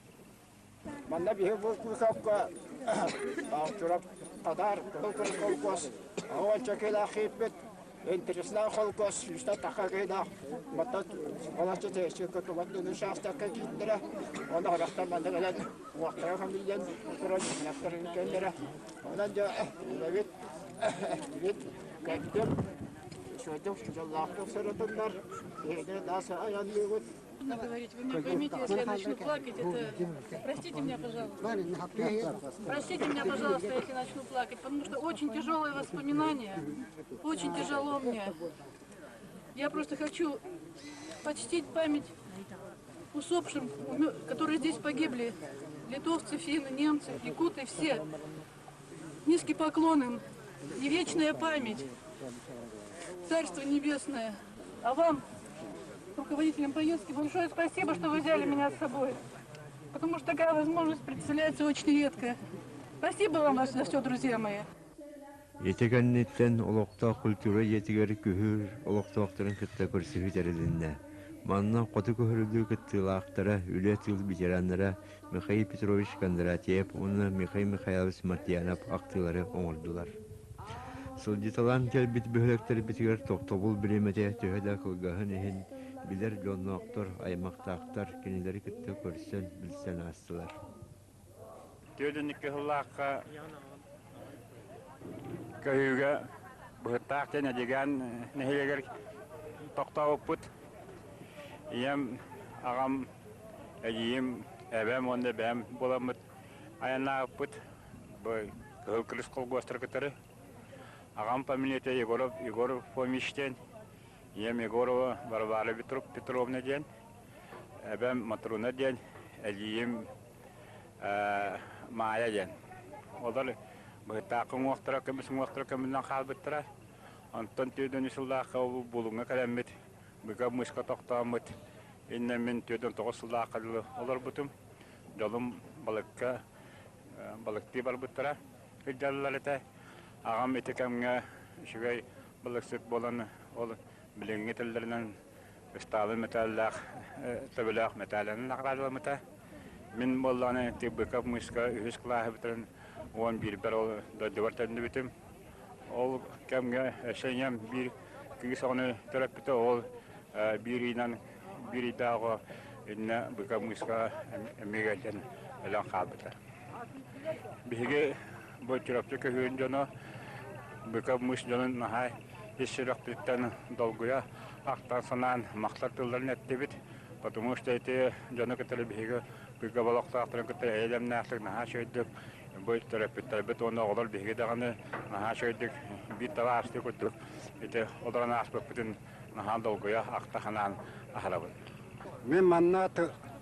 Манна биһи бу Быыкапка Чурап Татаар Кыһыл Кырыс холкуос оҕончо киһилээх киирбит интереснээх холкуос сүүстэн тахха киһилээх маттан балачча тэйиччи тулат учаастакка киирдэрэ оны харахтар манна кэлэн уохтара хамыйан туран нэхтэрин кэллэрэ онон дьэ үлэбит эстибит Кэттим, үчүгэйдик дьоллоохтук сырытыннар, биһиги да айанныыбыт. Говорить, вы меня поймите, если я начну плакать, это... Простите меня, пожалуйста. Простите меня, пожалуйста, если начну плакать, потому что очень тяжелые воспоминания, очень тяжело мне. Я просто хочу почтить память усопшим, которые здесь погибли. Литовцы, финны, немцы, якуты, все. Низкий поклон им и вечная память. Царство Небесное. А вам, руководителям поездки, большое спасибо, что вы взяли меня с собой. Потому что такая возможность представляется очень редко. Спасибо вам за все, друзья мои. Ити кэнниттэн олохтоох культура дьиэтигэр күһүр олохтоохторун кытта көрсүһүү тэрилиннэ. Манна хоту көһөрүллүү кыттыылаахтара, үлэ-тыыл ветераннара Михаил Петрович Кондратьев уонна Михаил Михайлович Мартьянов ахтыылары оҥордулар. Сылдьыталаан кэлбит бөһүөлэктэрбитигэр тохтобул бириэмэтэ төһө да кылгаһын иһин, билэр дьонноохтор, аймахтаахтар кинилэри кытта көрсөн, билсэн аастылар. Түөдүннүккэ сыллаахха көһүүгэ быһыттаах диэн Эдьигээн нэһилиэгэр тохтообуппут. Ийэм, аҕам Эдьиийим, эбэм уонна эбээм буоламмыт айаннаабыппыт. Бу Кыһыл Кырыс колхуостары кытары. Аҕам фамилията Егоров Егор Фомич диэн. Ийэм Егорова Варвара Петровна диэн, эбэм Матруна диэн, эдьиийим Маайа диэн. Олор быһыттаахха уҥуохтара, көмүс уҥуохтара көмүллэн хаалбыттара. Онтон 43 сыллаахха Булуҥҥа кэлэммит, быга мыска тохтооммут, иннэ мин 49 сыллаахха дылы олорбутум. Дьолум балыкка балыктыы барбыттара сылдьаллар этэ. Аҕам ити кэмҥэ үчүгэй балыксыт буолан ол билиҥҥи тылларынан ыстаалын мэтээллээх төбөлөөх мэтээлинэн наҕараадаламмыта. Мин буоллаҕына Тыбыков мыска үһүс кылааһы бүтэрэн 11-бэр ол дойдубар төннүбүтүм. Ол кэмҥэ өссө ийэм биир кыыс оҕону төрөппүтэ, ол биир ыйынан биир ыйдаах оҕо иннэ Быков мыска эмиэ ыалдьан өлөн хаалбыта. Биһиги бу Чурапчы көһүүн дьоно Быков мыс дьонун наһаа ис сүрэхпититтэн долгуйа ахтан санаан махтал тылларын эттибит. Потому что эти дьону кытары биһиги Быков олохтоохторун кытта эйэлэмнээхтик наһаа үчүгэйдик бу төрөппүттэрбит уонна оҕолор биһиги даҕаны наһаа үчүгэйдик биир табаарыстыы курдук ити олорон ааспыппытын наһаа долгуйа ахта санаан аһарабын. Мин манна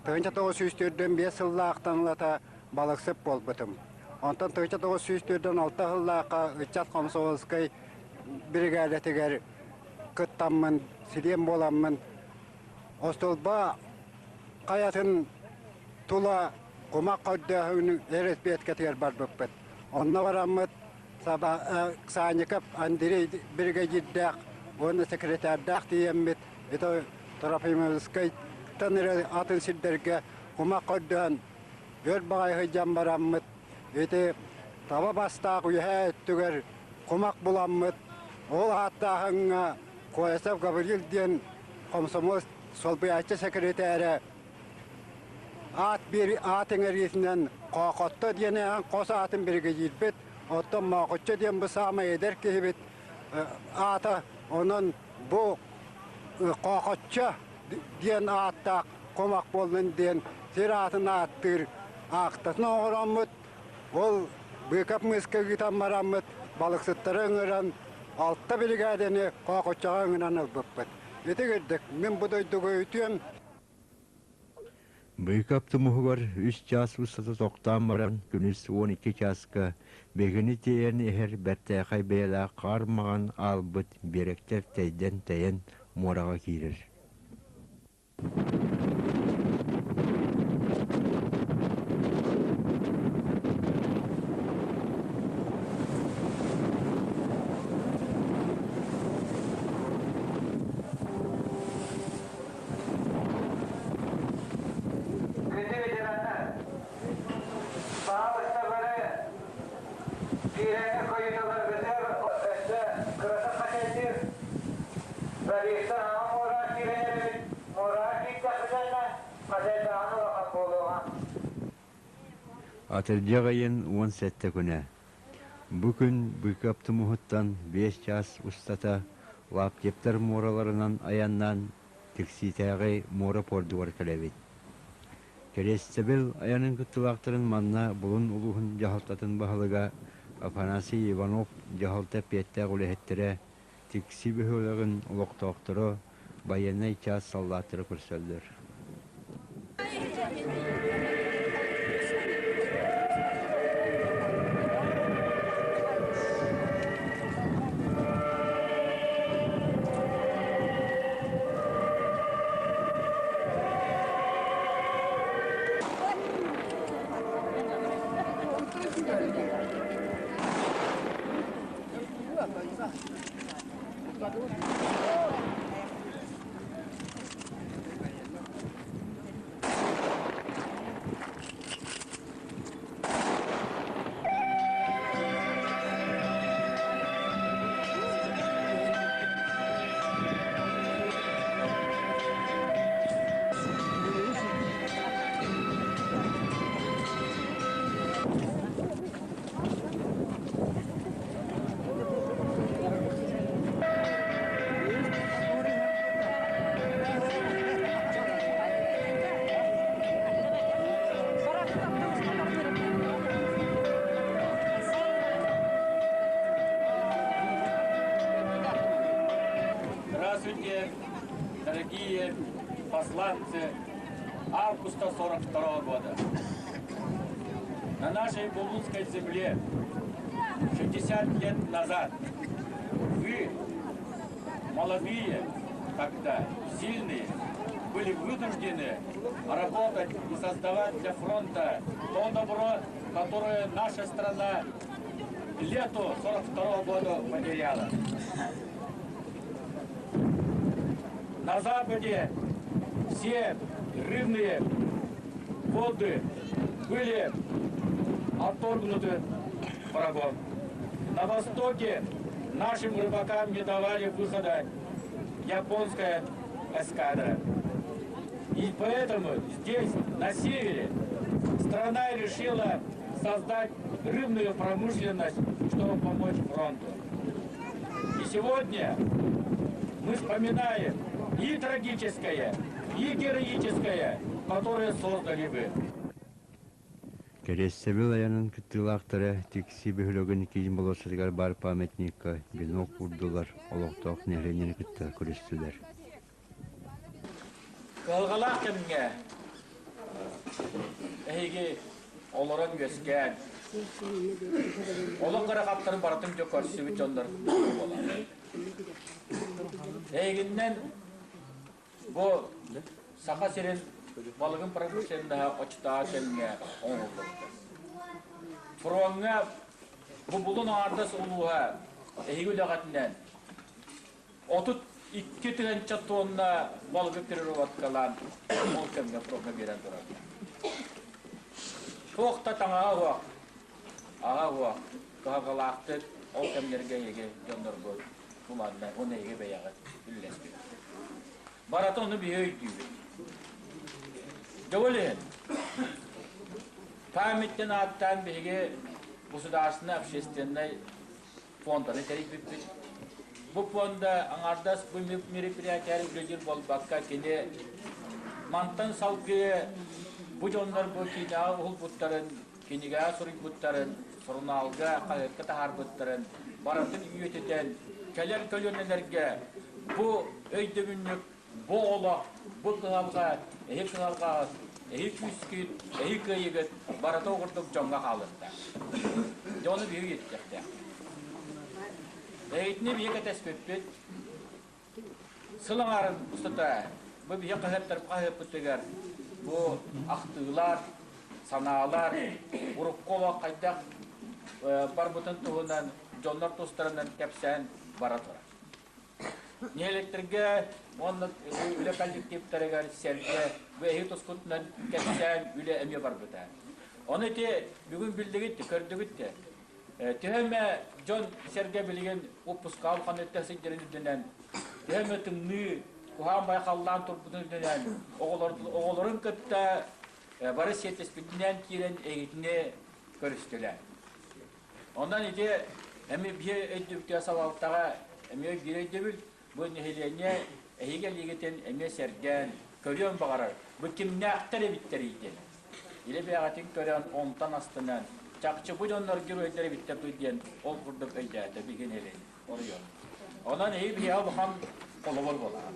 1945 сыллаахтан ылата балыксыт буолбутум. Онтон 1946 сыллаахха ыччат комсомольскай биригээдэтигэр кыттаммын, силиэн буоламмын, остуолба хайатын тула кумах көрдөөһүн эрэспиэткэтигэр барбыппыт. Онно бараммыт Санников Андрей биригэдьиирдээх уонна секретардаах тиийэммит это Трофимовскайтан эрэ атын сирдэргэ кумах көрдөөн өр баҕайы сылдьан бараммыт ити таба бастаах үөһээ өттүгэр кумах буламмыт ол ааттааһыҥҥа Колесов Гаврил диэн комсомол солбуйааччы секретээрэ аат биэр аат иҥэриитинэн Хоохотто диэн хос аатын биригэдьиирбит, оттон Моохоччо диэн бу саамай эдэр киһибит аата, онон бу Хоохоччо диэн ааттаах кумах буоллун диэн сир аатын ааттыыр аактатын оҥороммут, ол Быыкап мыыска ыытан бараммыт балыксыттары ыҥыран алта биригээдэни Хоохоччоҕо ыҥыран ылбыппыт. Ити курдук мин бу дойдуга үтүөм. Быыкап тумуһугар үс чаас устата тохтоон баран күнүс 12 чааска биһигини тиэйэн иһэр бэртээхэй бэйэлээх хаар маҕан аалбыт биэрэктэр тэйдэн-тэйэн муораҕа киирэр. Күндү ветераннар, баһаалыста бары киэһээҥҥи хойуталаргытыгар өссө кыратык хачайдыыр Бористан аҕа муораҕа киирэн эрэбит. Муораҕа киирдэххитинэ хачайдааҕын улахан буолуоҕа. Атырдьах ыйын 17 күнэ. Бу күн Быкап тумуһуттан 5 чаас устата Лаптевтар муораларынан айаннаан Тиксиитээҕи муора пуордугар кэлэбит. Кэриэстэбил айанын кыттыылаахтарын манна Булун улууһун дьаһалтатын баһылыга Афанасий Иванов дьаһалта эппиэттээх үлэһиттэрэ, Тикси бөһүөлэгин олохтоохторо, байыаннай чаас саллааттара көрсөллөр. Здравствуйте, дорогие посланцы августа 42 года. На нашей Булунской земле 60 лет назад вы, молодые тогда, сильные, были вынуждены работать и создавать для фронта то добро, которое наша страна к лету 42 года потеряла. На Западе все рыбные воды были отторгнуты врагом. На Востоке нашим рыбакам не давали выхода японская эскадра. И поэтому здесь, на севере, страна решила создать рыбную промышленность, чтобы помочь фронту. И сегодня мы вспоминаем и трагическое, и героическое, которое создали вы. Кэриэстэбил айанын кыттыылаахтара Тикси бөһүөлэгин киин болуоссатыгар баар памятникка венок уурдулар, олохтоох нэһилиэнньэни кытта көрүстүлэр. Кыһалҕалаах кэмҥэ эһиги олорон үөскээн, олох ыарахаттарын барытын дьэ көрсүбүт дьоннор буолар. Эһигиннэн бу Саха сирин балыгын промышленноһа оччотооҕу кэмҥэ оҥоһуллубута. Фроҥҥа бу Булун аҥаардас улууһа эһиги үлэҕитинэн 32 тыһыынча тонна балыгы переработкалаан ол кэмҥэ фроҥҥа биэрэн турар. Туох да таҥаһа суох, аһа суох, кыһалҕалаахтык ол кэмнэргэ эһиги дьонноргут бу манна уонна эһиги бэйэҕит үлэлэспит. Барыта ону биһи өйдүүбүт. Дьэ ол иһин памяттан ааттаан биһиги государственнай общественнай фонданы тэрийбиппит. Бу фонда аҥаардас бу мероприятие үлэлиир буолбакка, кини мантан салгыы бу дьоннор бу киинэҕэ уһулбуттарын, кинигэҕэ суруйбуттарын, сурунаалга, хаһыакка таһаарбыттарын барытын үйэтитэн, кэлэр көлүөнэлэргэ бу өйдөбүнньүк, бу олох, бу кыһалҕа, эһи кыһалҕаҕыт, эһи күүскүт, эһи кыайыгыт барыта курдук дьоҥҥо хаалыахтаах. Дьэ ону биһиги үйэтитиэхтээхпит. Эһитини биһиги кэтэспиппит. Сыл аҥаарын устата бу биһиги хаһыаттар хаһыаппытыгар бу ахтыылар, санаалар, урукку олох хайдах барбытын туһунан дьоннор тустарынан кэпсээн бара турар. Нэһилиэктэргэ уонна үлэ коллективтарыгар сэргэ бу эһиги тускутунан кэпсээн үлэ эмиэ барбыта. Ону ити бүгүн биллигит, көрдүгүт де. Төһө эмэ дьон сэргэ билигин отпускаҕа улахан өттө сылдьарын үрдүнэн, төһө эмэ тымныы, куһаҕан байхаллаан турбутун үрдүнэн, оҕолорун кытта бары сиэттиспитинэн киирэн эһигитини көрүстүлэр. Онон ити эмиэ биир өйдөбүлгэ салалтаҕа эмиэ биир өйдөбүл бу нэһилиэнньэ эһиги илиигитин эмиэ сэргээн көрүөн баҕарар. Бу кимнээхтэр эбиттэрий диэн. Илэ бэйэҕитин көрөн, онтон астынан, чахчы бу дьоннор геройдар эбиттэр дуу диэн ол курдук өйдөөтө биһиги нэһилиэнньэ оройуон. Онон эһиги биһиэхэ улахан холобур буолаҕыт.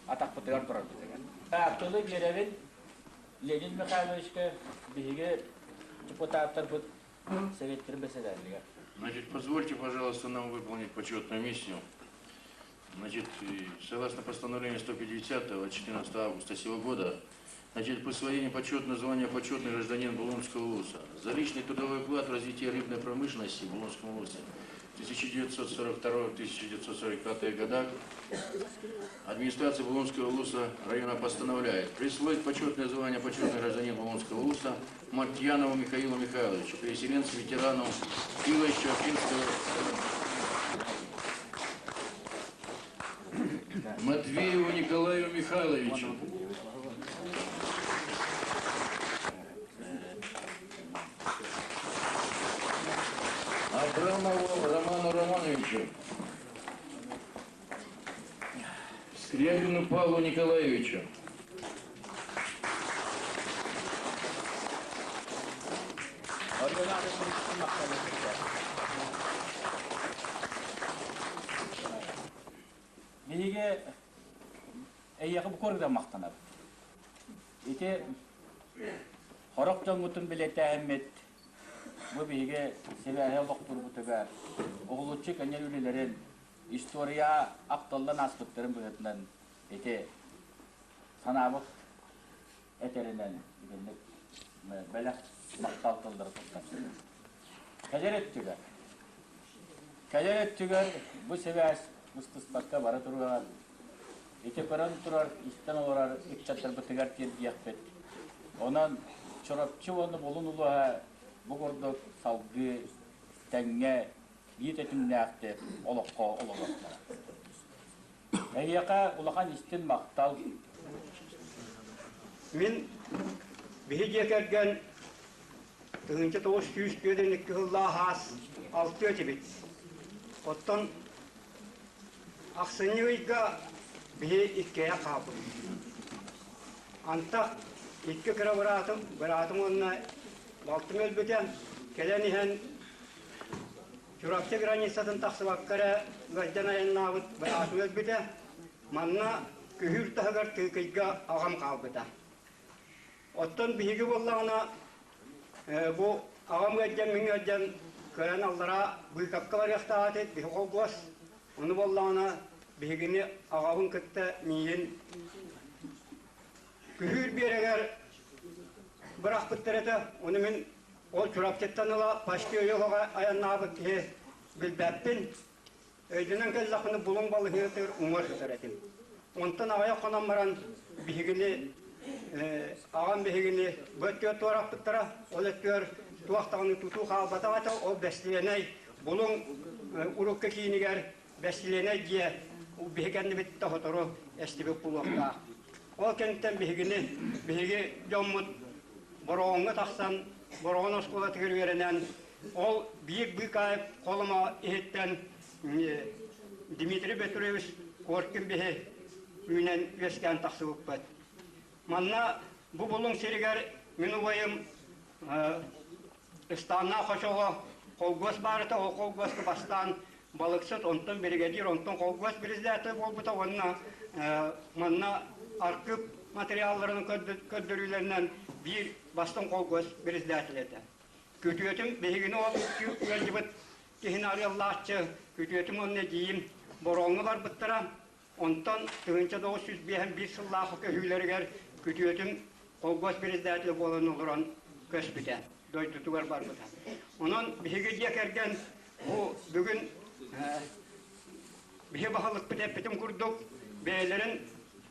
Атахпытыгар турарбытыгар. Тылы биэрэбин Леонид Михайловичка биһиги депутаттарбыт Советтарын председателигэр. Значит, позвольте, пожалуйста, нам выполнить почетную миссию. Значит, согласно постановлению 150 от 14 августа сего года, значит, присвоение почетного звания почетный гражданин Булунского улуса за личный трудовой вклад в развитие рыбной промышленности в Булунском улусе в 1942-1945 годах администрация Булунского улуса района постановляет присвоить почетное звание почетный гражданин Булунского улуса Мартьянову Михаилу Михайловичу, переселенцу, ветерану тыла Чурапчинского Матвееву Николаю Михайловичу. Абрамову Роману Романовичу. Скрябину Павлу Николаевичу. Биһиги Биһиги эйиэхэ бу курдук махтанабыт. Ити хорох дьоҥҥутун билэтээһиммит бу биһиги сибээһи олохтуурбутугар уһулуччу кэнньэр үлэлэрин история ахтыллан ааспыттарын быһыытынан ити санаабыт этэринэн итинник бэлэх махтал тыллары туттарсыбыт. Кэлэр өттүгэр кэлэр өттүгэр бу сибээс быстыспакка бара туруоҕар ити көрөн турар, истэн олорор ыччаттарбытыгар тиэрдиэхпит. Онон Чурапчы уонна Булун улууһа бу курдук салгыы тэҥҥэ биир тэтимнээхтик олоххо олоруохтара. Эһиэхэ улахан истин махтал. Мин биһи дьиэ кэргэн 1942 сыллаах аас алтыа этибит. Оттон ахсынньы ыйга биһи иккиэйэх хаалбыт. Антах икки кыра быраатым, быраатым уонна балтым өлбүтэ. Кэлэн иһэн Чурапчы границатын тахсыбакка эрэ ыалдьан айаннаабыт быраатым өлбүтэ. Манна күһүүр таһыгар Тыыкыйга аҕам хаалбыта. Оттон биһиги буоллаҕына бу аҕам ыалдьан, мин ыалдьан кыайан аллараа Быыкапка барыахтаах этит, биһи холкуос. Ону буоллаҕына биһигини аҕабын кытта миигин Күһүүр биэрэгэр бырахпыттар этэ. Ону мин ол Чурапчыттан ыла почти өйөҕөҕө айаннаабыт киһи билбэппин. Өйдөнөн кэллэхпинэ булуҥ балыһыатыгар уҥуор сытар этим. Онтон аҕыйах хонон баран биһигини аҕам биһигини бу өттүгэр туораппыттара. Ол өттүгэр туох даҕаны тутуу хаалбатах этэ. Ол бэстилиэнэй Булуҥ урукку киинигэр бэстилиэнэй дьиэ биһи кэннибит сотору эстибит буолуохтаах. Ол кэнниттэн биһигини, биһиги дьоммут Бороҕоҥҥо тахсан, Бороҕон оскуолатыгар үөрэнэн, ол биир быыкаайык холомо иһиттэн Дмитрий Петрович Коркин биһи үүнэн үөскээн тахсыбыппыт. Манна бу Булуҥ сиригэр мин убайым Ыстааннаах хочоҕо холкуос баар этэ, ол холкуоска бастаан балыксыт, онтон биригэдьиир, онтон холкуос председателэ буолбута уонна манна архыып материалларын көрдөрүүлэринэн биир бастыҥ холкуос председателэ этэ. Күтүөтүм биһигини ол ыалдьыбыт киһини арыаллааччы, күтүөтүм уонна эдьиийим Бороҕоҥҥо барбыттара. Онтон 1951 сыллаах көһүүлэригэр күтүөтүм холкуос председателэ буолан олорон көспүтэ, дойдутугар барбыта. Онон биһиги дьиэ кэргэн бу бүгүн биһи баһылыкпыт эппитим курдук бэйэлэрин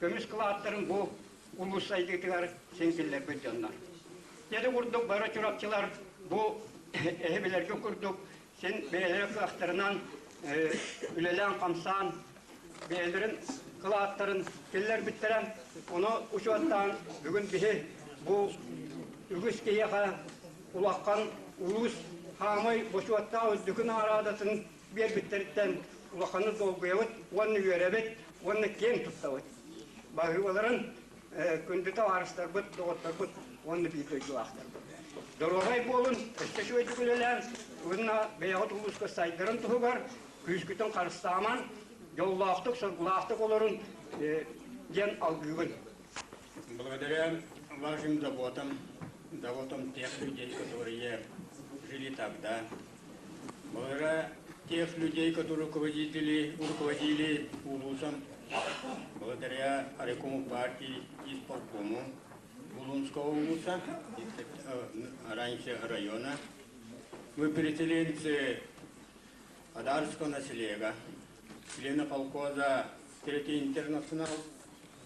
көмүс кылааттарын бу улуус сайдыытыгар син киллэрбит дьоннор. Дьэ курдук бары чурапчылар бу эһи билэргэ курдук син бэйэлэрэ кыахтарынан үлэлээн-хамсаан бэйэлэрин кылааттарын киллэрбиттэрэ. Ону учуоттаан бүгүн биһи бу үгүс киһиэхэ улахан улуус хаамай бочуоттаах үрдүкү наҕараадатын биэрбиттэриттэн улаханнык долгуйабыт уонна үөрэбит уонна киэн туттабыт. Баһыыбаларын күндү табаарыстарбыт, доҕотторбут уонна биир дойдулаахтарбыт. Доруобай буолун, өссө үчүгэйдик үлэлээн уонна бэйэҕит улууска сайдарын туһугар күүскүтүн харыстааман, дьоллоохтук, соргулаахтык олорун диэн алгыыбын. Благодаря вашим заботам, заботам тех людей, которые жили тогда, благодаря тех людей, которые руководили, руководили улусом, благодаря райкому партии исполкому Булунского улуса, раньше района, мы переселенцы Адарского населения, члены колхоза Третий интернационал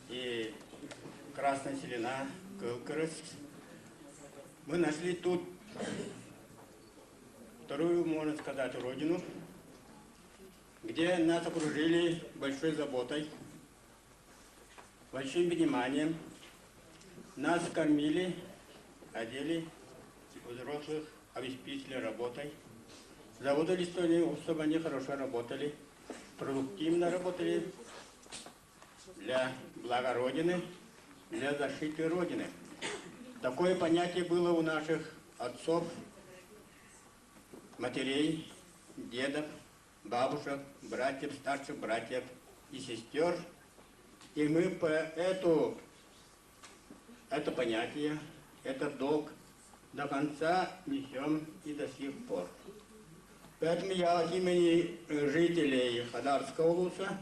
и Красная Селена, Кылкырыс. Мы нашли тут вторую, можно сказать, родину, где нас окружили большой заботой, большим вниманием. Нас кормили, одели, взрослых обеспечили работой. Заботились, чтобы они хорошо работали, продуктивно работали для блага Родины, для защиты Родины. Такое понятие было у наших отцов, матерей, дедов, бабушек, братьев, старших братьев. и сестер. И мы по эту, это понятие, этот долг до конца несем и до сих пор. Поэтому я от имени жителей Хадарского улуса,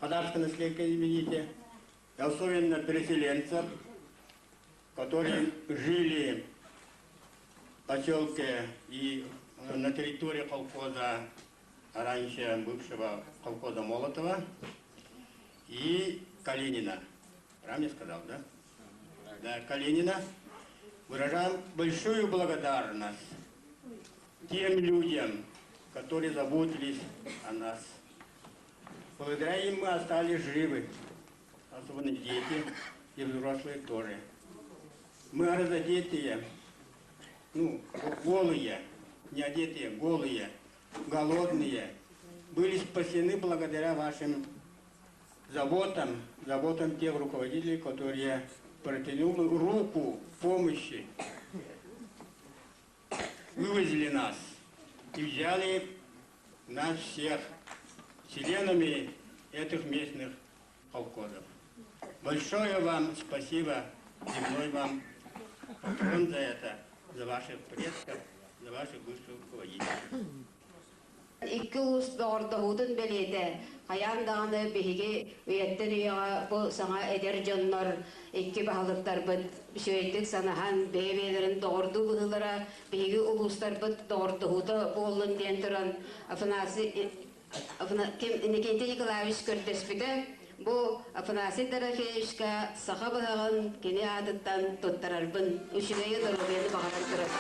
Хадарского наследия, извините, особенно переселенцев, которые жили в поселке и на территории колхоза, раньше бывшего колхоза Молотова и Калинина. Правильно я сказал, да? Да, Калинина. Выражаем большую благодарность тем людям, которые заботились о нас. Благодаря им мы остались живы, особенно дети и взрослые тоже. Мы разодетые, ну, голые, не одетые, голые, голодные, были спасены благодаря вашим заботам, заботам тех руководителей, которые протянули руку помощи, вывезли нас и взяли нас всех членами этих местных колхозов. Большое вам спасибо, земной вам поклон за это, за ваших предков, за ваших бывших руководителей. Икки улуус доҕордоһуутун бэлиэтэ, хайаан даҕаны биһиги үйэттэн үйэҕэ бу саҥа эдэр дьоннор икки баһылыктарбыт үчүгэйдик санаһан бэйэ-бэйэлэрин доҕордуу быһыылара биһиги улуустарбыт доҕордоһуута буоллун диэн туран Афанасий Никитий Николаевич көрдөспүтэ. Бу Афанасий Дорофеевичка саха быһаҕын кини аатыттан туттарарбын үчүгэйи доруобуйаны баҕаран турар.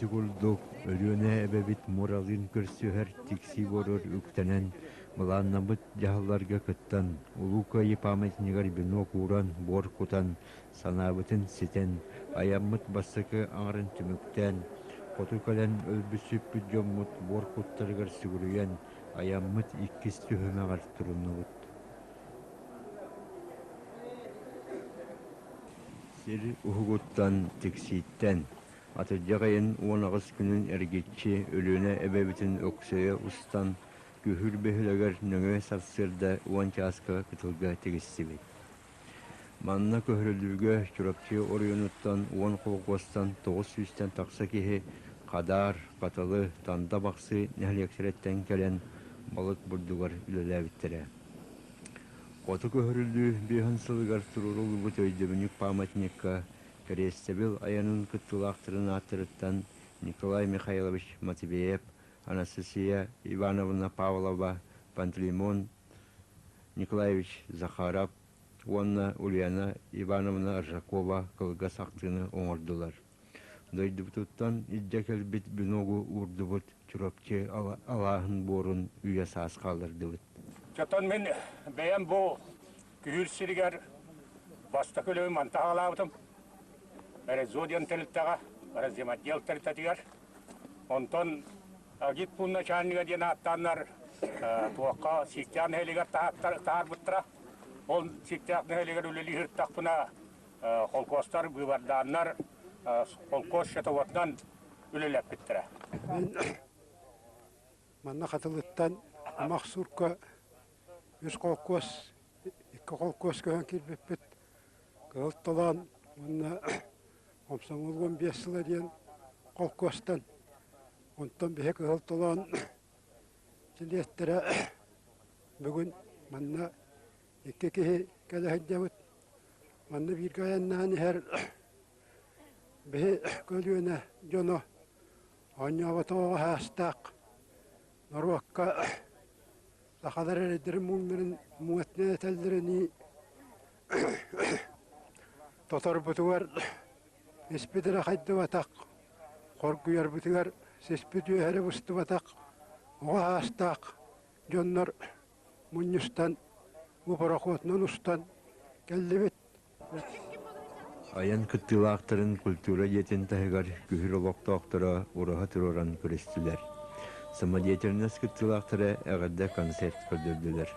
Ити курдук, Өлүөнэ эбэбит муоралыын көрсүһэр тиксии буорар үктэнэн, былааннаммыт дьаһалларга кыттан, Улуу Кыайыы памятнигар венок ууран, буор кутан, санаабытын ситэн, айаммыт бастакы аҥарын түмүктээн, хоту кэлэн өлбүт-сүппүт дьоммут буор куттарыгар сүгүрүйэн, айаммыт иккис түһүмэҕэр туруннубут. Сир уһугуттан, тиксииттэн, атырдьах ыйын 18 күнүн эргиччи Өлүөнэ эбэбитин өксөйө устан, Күһүр бөһүөлэгэр нөҥүө сарсыарда уон чааска кытылга тигистибит. Манна көһөрүллүүгэ Чурапчы оройуонуттан уон холкуостан тоҕус сүүстэн тахса киһи Хадаар, Хатылы, Танда Бахсы нэһилиэктэриттэн кэлэн балык бурдугар үлэлээбиттэрэ. Хоту көһөрүллүү биэһин сылыгар туруоруллубут өйдөбүнньүк памятникка Кэриэстэбил айанын кыттыылаахтарын ааттарыттан Николай Михайлович Матвеев, Анастасия Ивановна Павлова, Пантелеймон Николаевич Захаров уонна Ульяна Ивановна Аржакова кылгас ахтыыны оҥордулар. Дойдубутуттан илдьэ кэлбит веногу уурдубут, Чурапчы алааһын буорун үйэ-саас хааллардыбыт. Чотон мин бэйэм бу күһүүр сиригэр бастакы үлэбин манта аҕалаабытым. Резо диэн тэрилтэҕэ, разземотдел тэрилтэтигэр. Онтон агитпуун начальнига диэн ааттааннар туохха Сиктээх нэһилиэгэр таһаарбыттара. Ол Сиктээх нэһилиэгэр үлэлии сырыттахпына холкуостар быыбардааннар холкуос счетоводунан үлэлэппиттэрэ. Мин манна Хатылыттан Ымах Сурка үс холкуос, икки холкуос көһөн киирбиппит. Кыһыл Толоон уонна Хомсомуол 15 сыла диэн холкуостан. Онтон биһи Кыһыл Толоон чилиэттэрэ бүгүн манна икки киһи кэлэ сылдьабыт. Манна бииргэ айаннаан иһэр биһи көлүөнэ дьоно оонньооботох оҕо саастаах норуокка сахалар эрэйдэрин муҥнарын муҥатынан этэллэринии тоторбутугар испит эрэ хайдыбатах, хоргуйарбытыгар сиспит үөһэ быстыбатах оҕо саастаах дьоннор мунньустан бу борохуотунан устан кэллибит. Айан кыттыылаахтарын культура дьиэтин таһыгар күһүр олохтоохторо ураһа туруоран көрүстүлэр. Самодеятельность кыттыылаахтара эҕэрдэ концерт көрдөрдүлэр.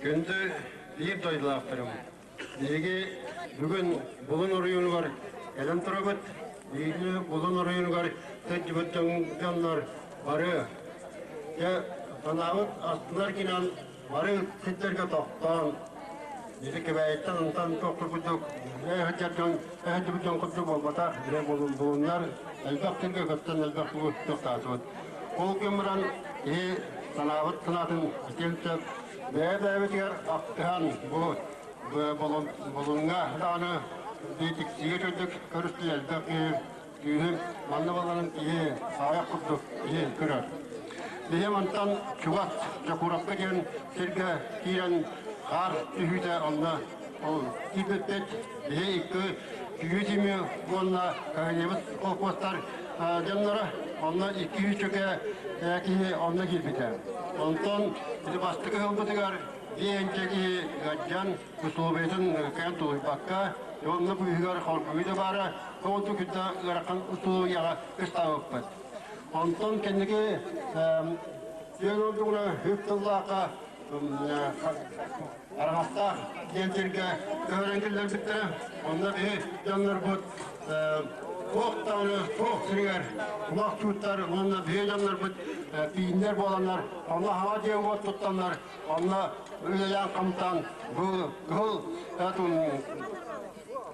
Күндү биир дойдулаахтарым, биһиги бүгүн Булун оройуонугар кэлэн турабыт. Биһиги Булун оройуонугар сылдьыбыт дьоннор бары дьэ санаабыт астынар гынан бары сирдэргэ тохтоон ити Кэбээйиттэн онтон туох курдук сылдьар дьон сылдьыбыт дьон курдук буолбатах бile булуннар элбэх сиргэ көттөн элбэх тохтоотубут. Ол гынан баран киһи санаабыт санаатын этиэн сөп бэйэ-бэйэбитигэр ахтыһан бу Булуҥҥа даҕаны тиксиигэ курдук көрүстүн элбэх киһи күүһүн манна баларын киһи аҕыйах курдук киһи көрөр. Биһи мантан чугас Чокуровка диэн сиргэ киирэн хаар түһүүтэ онно ол киирбиппит. Биһи икки күүһү тимир уонна Каганебыт колхуостар дьонноро онно икки сүүсчэкэ киһи онно киирбитэ. Онтон бастакы сылбытыгар Диэнчэ киһи ыалдьан, усулуобуйатын кыайан тулуйбакка, онно быыһыгар хоргуйуу да баара, онту кытта ыарахан усулуобуйаҕа ыстаабыппыт. Онтон кэнники түөн ордугуна үп тыллаахха араҥастаах диэн сиргэ көһөрөн киллэрбиттэрэ. Онно биһи дьоннорбут туох даҕаны туох сиригэр кумах чууттар уонна биһи дьоннорбут пииннэр буоланнар, онно хаҥа дьиэ уот туттаннар Онно үлэлээн-хамсаан бу кыһыл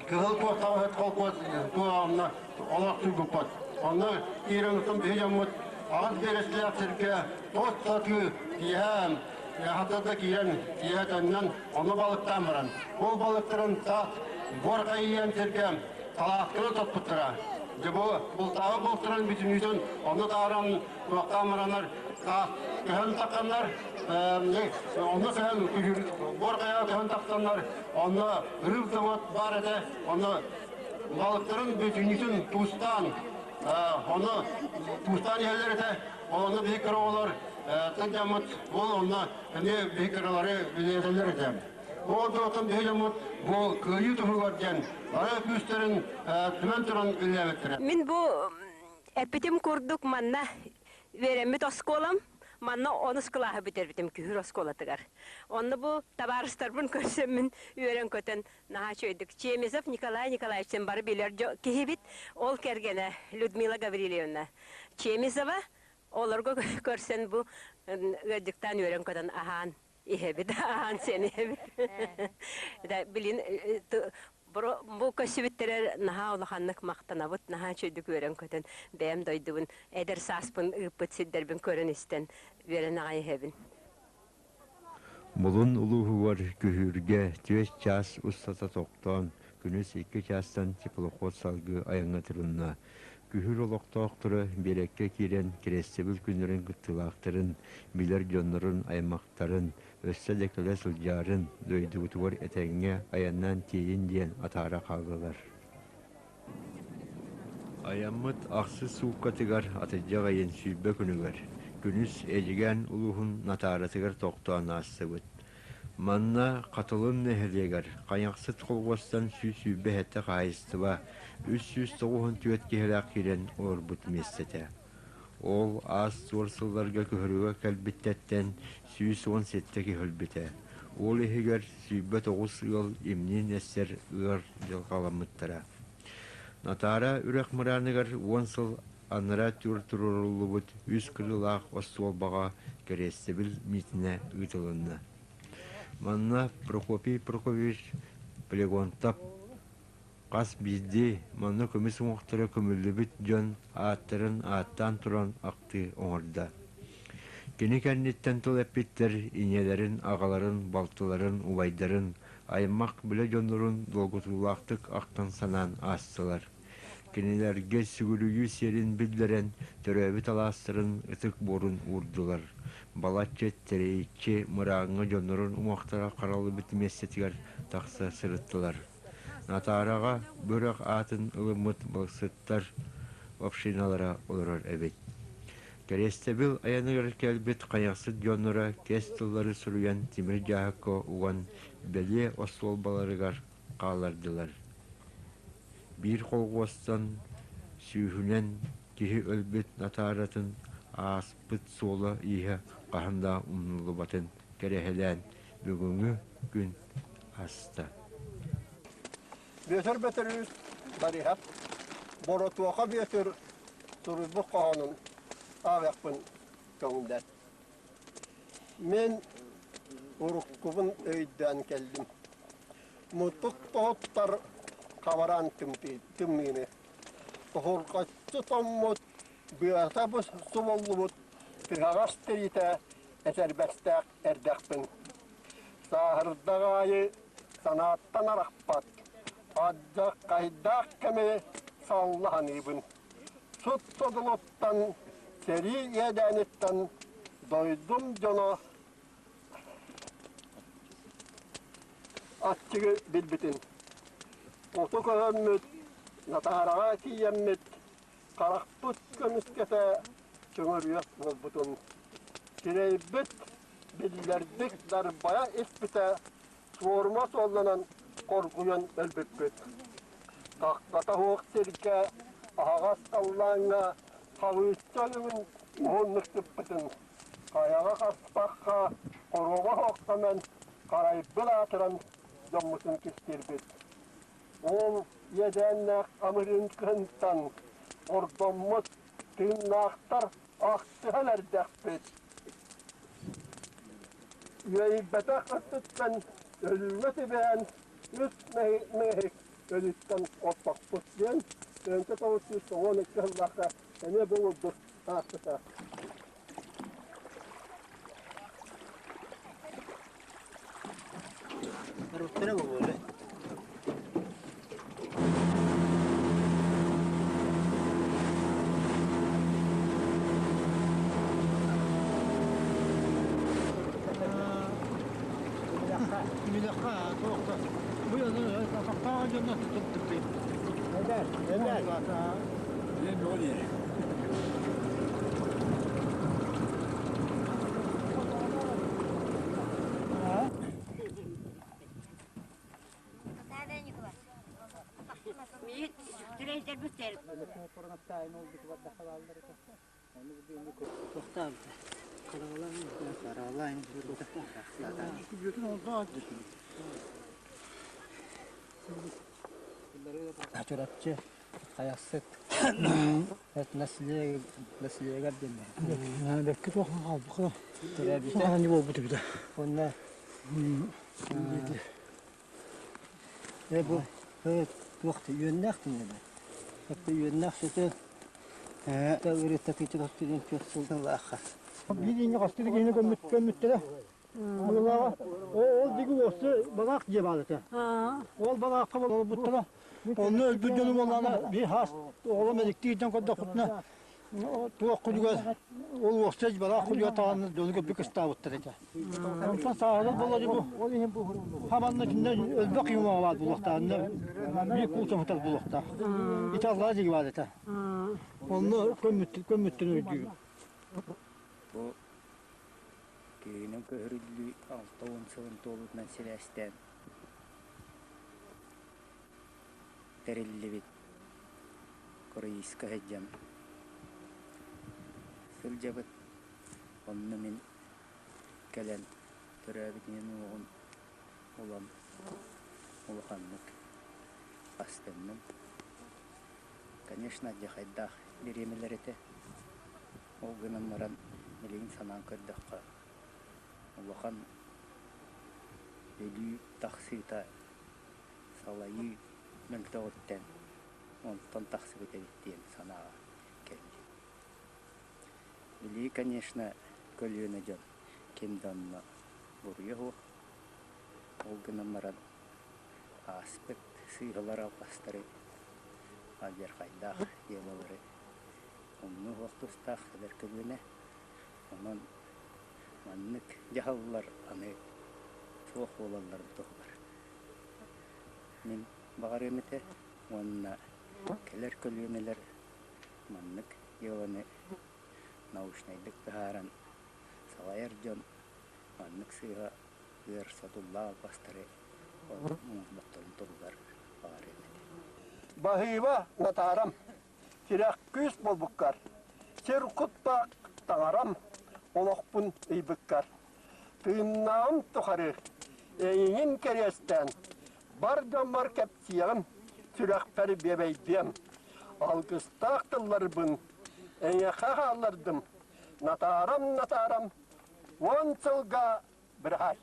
кыһыл туохтаах холкуос туоҕа олохсуйбуппут. Онно киирэн устун биһи дьоммут аҕыс биэрэстэлээх сиргэ тос сатыы киэһэ хатата киирэн киэһэ төннөн онно балыктаан баран ол балыктарын таас буор хайыйан сиргэ салаасканы топпуттара. Дьэ бу бултааҕы бултарын бүтүннүүтүн онно тааран туохтаан бараннар таас көһөн тахханнар Онно көһөн буор хайаҕа көһөн тахсаннар, онно рыб завод баар этэ, онно балыктарын бүтүннүүтүн туустаан, онно туустаан иһэллэр этэ. Онно биһи кыра оҕолор сылдьаммыт, ол онно эмиэ биһи кыралары билиэтэллэр этэ. Ол дьонтон биһи дьоммут бу кыайыы туһугар диэн бары күүстэрин түмэн туран үлэлээбиттэрэ. Мин бу эппитим курдук манна Үөрэммит оскуолам манна онус кылааһы бүтэрбитим Күһүр оскуолатыгар. Онно бу табаарыстарбын көрсөммүн үөрэн-көтөн наһаа үчүгэйдик Чемезов Николай Николаевичтан бары билэр киһибит. Ол кэргэнэ Людмила Гаврильевна Чемезова олорго көрсөн бу ыалдьыктаан үөрэн-көтөн аһаан иһэбит, аһаан сиэн иһэбит. Билин бу көссүбүттэрэр наһаа улаханнык махтанабыт, наһаа үчүгэйдик үөрэн-көтөн бэйэм дойдубун, эдэр сааспын ыыппыт сирдэрбин көрөн-истэн үөрэн аҕай иһэбин. Булун улууһугар күһүүргэ түөрт чаас устата тохтоон, күнүс икки чаастан теплоход салгыы айаҥҥа турунна. Күһүр олохтоохторо биэрэккэ киирэн кириэстэбил күннэрин кыттыылаахтарын, билэр дьоннорун, аймахтарын, өссө да кэлэ сылдьаарын, дойдубутугар этэҥҥэ айаннаан тиийин диэн атаара хааллылар. Айаммыт ахсыс сууккатыгар атырдьах ыйын 20 күнүгэр, күнүс Эдьигээн улууһун Натааратыгар тохтоон аастыбыт. Манна Хатылын нэһилиэгэр Хайахсыт холхуостан 127 хаһаайыстыба 394 киһилээх киирэн олорбут миэстэтэ. Ол аас-туор сылларга көһөрүүгэ кэлбиттэртэн 117 киһи өлбүтэ. Ол иһигэр 29 ыал имниин эстэр ыар дьылҕаламмыттара. Натаара үрэх мырааныгар уон сыл анараа түр туруоруллубут үс кырыылаах остуолбаҕа кэриэстэбил миитинэ ыытылынна. Манна Прокопий Прокопьевич Флегонтов хас биирдии манна көмүс уҥуохтара көмүллүбүт дьон ааттарын ааттаан туран ахтыы оҥордо. Кини кэнниттэн тыл эппиттэр ийэлэрин, аҕаларын, балтыларын, убайдарын, аймах билэ дьоннорун долгутуулаахтык ахтан-санаан аастылар. Кинилэргэ сүгүрүйүү сиэрин биллэрэн, төрөөбүт алаастарын ытык буорун уурдулар. Балачча тэйиччи мырааҥҥа дьоннорун уҥуохтара хараллыбыт миэстэтигэр тахса сырыттылар. Натаараҕа бөрөх аатын ылыммыт балыксыттар общиналара олорор эбит. Кэриэстэбил айаныгар кэлбит хайахсыт дьонноро кэс тыллары суруйан тимир дьааһыкка уган бэлиэ остуолбаларыгар хааллардылар. Биир холхуостан сүүһүнэн киһи өлбүт Натааратын ааспыт суола-ииһэ хаһан да умнуллубатын кэрэһэлээн бүгүҥҥү күн аста. Бүөтүр Бөтөрүүс Барыһап. Боротуоха Бүөтүр суруйбут хоһоонун ааҕыахпын көҥүллэт. Мин уруккубун өйдөөн кэллим. Мутук тоһуттар хабараан тымныыны. Тоһурҕаччы тоҥмут, быата субуллубут тыһаҕас тириитэ этэрбэстээх эрдэхпин. Сааһырдах аайы санааттан арахпат, алдьархайдаах кэми саллаһаныыбын. Сут содулуттан, сэрии иэдээниттэн дойдум дьоно аччыгы билбитин. Оту көһөммүт, Натаараҕа тиийэммит, харахпыт көмүскэтэ чөҥөрүөх буолбутун. Сирэйбит биллэрдик дарбайа испитэ, суорума суолланан хоргуйан өлбүппүт. Тахтата суох сиргэ, аһаҕас халлааҥҥа халыычча өлүгүн уһуннук сыппытын, хайаҕа хаспахха хоруоба суохтанан харайбыт аатыран дьоммутун кистиирбит. Ол иэдээннээх амырыын кыһынтан ордоммут тыыннаахтар ахтыһан эрдэхпит. Үөйбэтэх өттүттэн өлүүгэ түбэһэн үс мэһик өлүүттэн ортохпут диэн 1992 сыллаахха эмиэ бу курдук ааспыта. Руттара буолуо. Чурапчы Хайахсыт наследие диэн. Бэккэ туох хаалбыта. Төрөөбүтэ. Аанньы буолбут эбитэ. Уонна бу туох үөннээх түнэбэ. Үөннээх сөтө ырыттатыытын Биир хастыы киһини көммүттэрэ. Мыылаҕа ол диги уосу балаах дьиэ баар этэ. Ол балаахха олорбуттара. Онно өлбүт дьону буоллаҕына биир хаас оҕолом эдиктиирдэн көрдөхпүтүнэ туох күнүгэр ол уосу балаах күнүгэр таҕанна дьону көрбүт кыстаабыттар этэ. Онтон сааһылар буолла бу хаманна кинилэр өлбөх юмаҕа баар буолуохтаах. Биир куутамытар буолуохтаах. Ити аллаа диги баар этэ. Онно көммүттэн өйдүүбүн. Бу киһинэн көһөрүллүү 60 сылын туолуутунан сибээстээн тэриллибит круизка сылдьан сылдьабыт. Онно мин кэлэн төрөөбүт ийэм уҥуоҕун улам улаханнык астынным. Конечно, алдьархайдаах бириэмэлэр этэ. Ол гынан баран, билигин санаан көрдөххө, улахан өлүү тахсыыта салайыы мөлтөҕүттэн онтон тахсыбыт эбит диэн санааҕа кэллим. Билии, конечно, көлүөнэ дьон ким да онно буруйа суох. Ол гынан баран ааспыт сыыһалар алҕастары, алдьархайдаах дьыалалары умнуох тустаах эдэр көлүөнэ. Онон маннык дьаһаллар аны суох буолалларын туһугар мин баҕарыам этэ уонна кэлэр көлүөнэлэр маннык дьыаланы научнайдык таһааран салайар дьон маннык сыыһа ыар содуллаах албастары оҥорботторун туһугар баҕарыам этэ. Баһыыба Натаарам, тирэх күүс буолбуккар, сир куттаах таҥарам олохпун ыйбыккар. Тыыннааҕым тухары эйигин кэриэстээн, бар дьоммор кэпсиэҕим, сүрэхпэр биэбэйдиэм. Алгыстаах тылларбын эйиэхэ хааллардым. Натаарам, Натаарам, уон сылга быраһаай.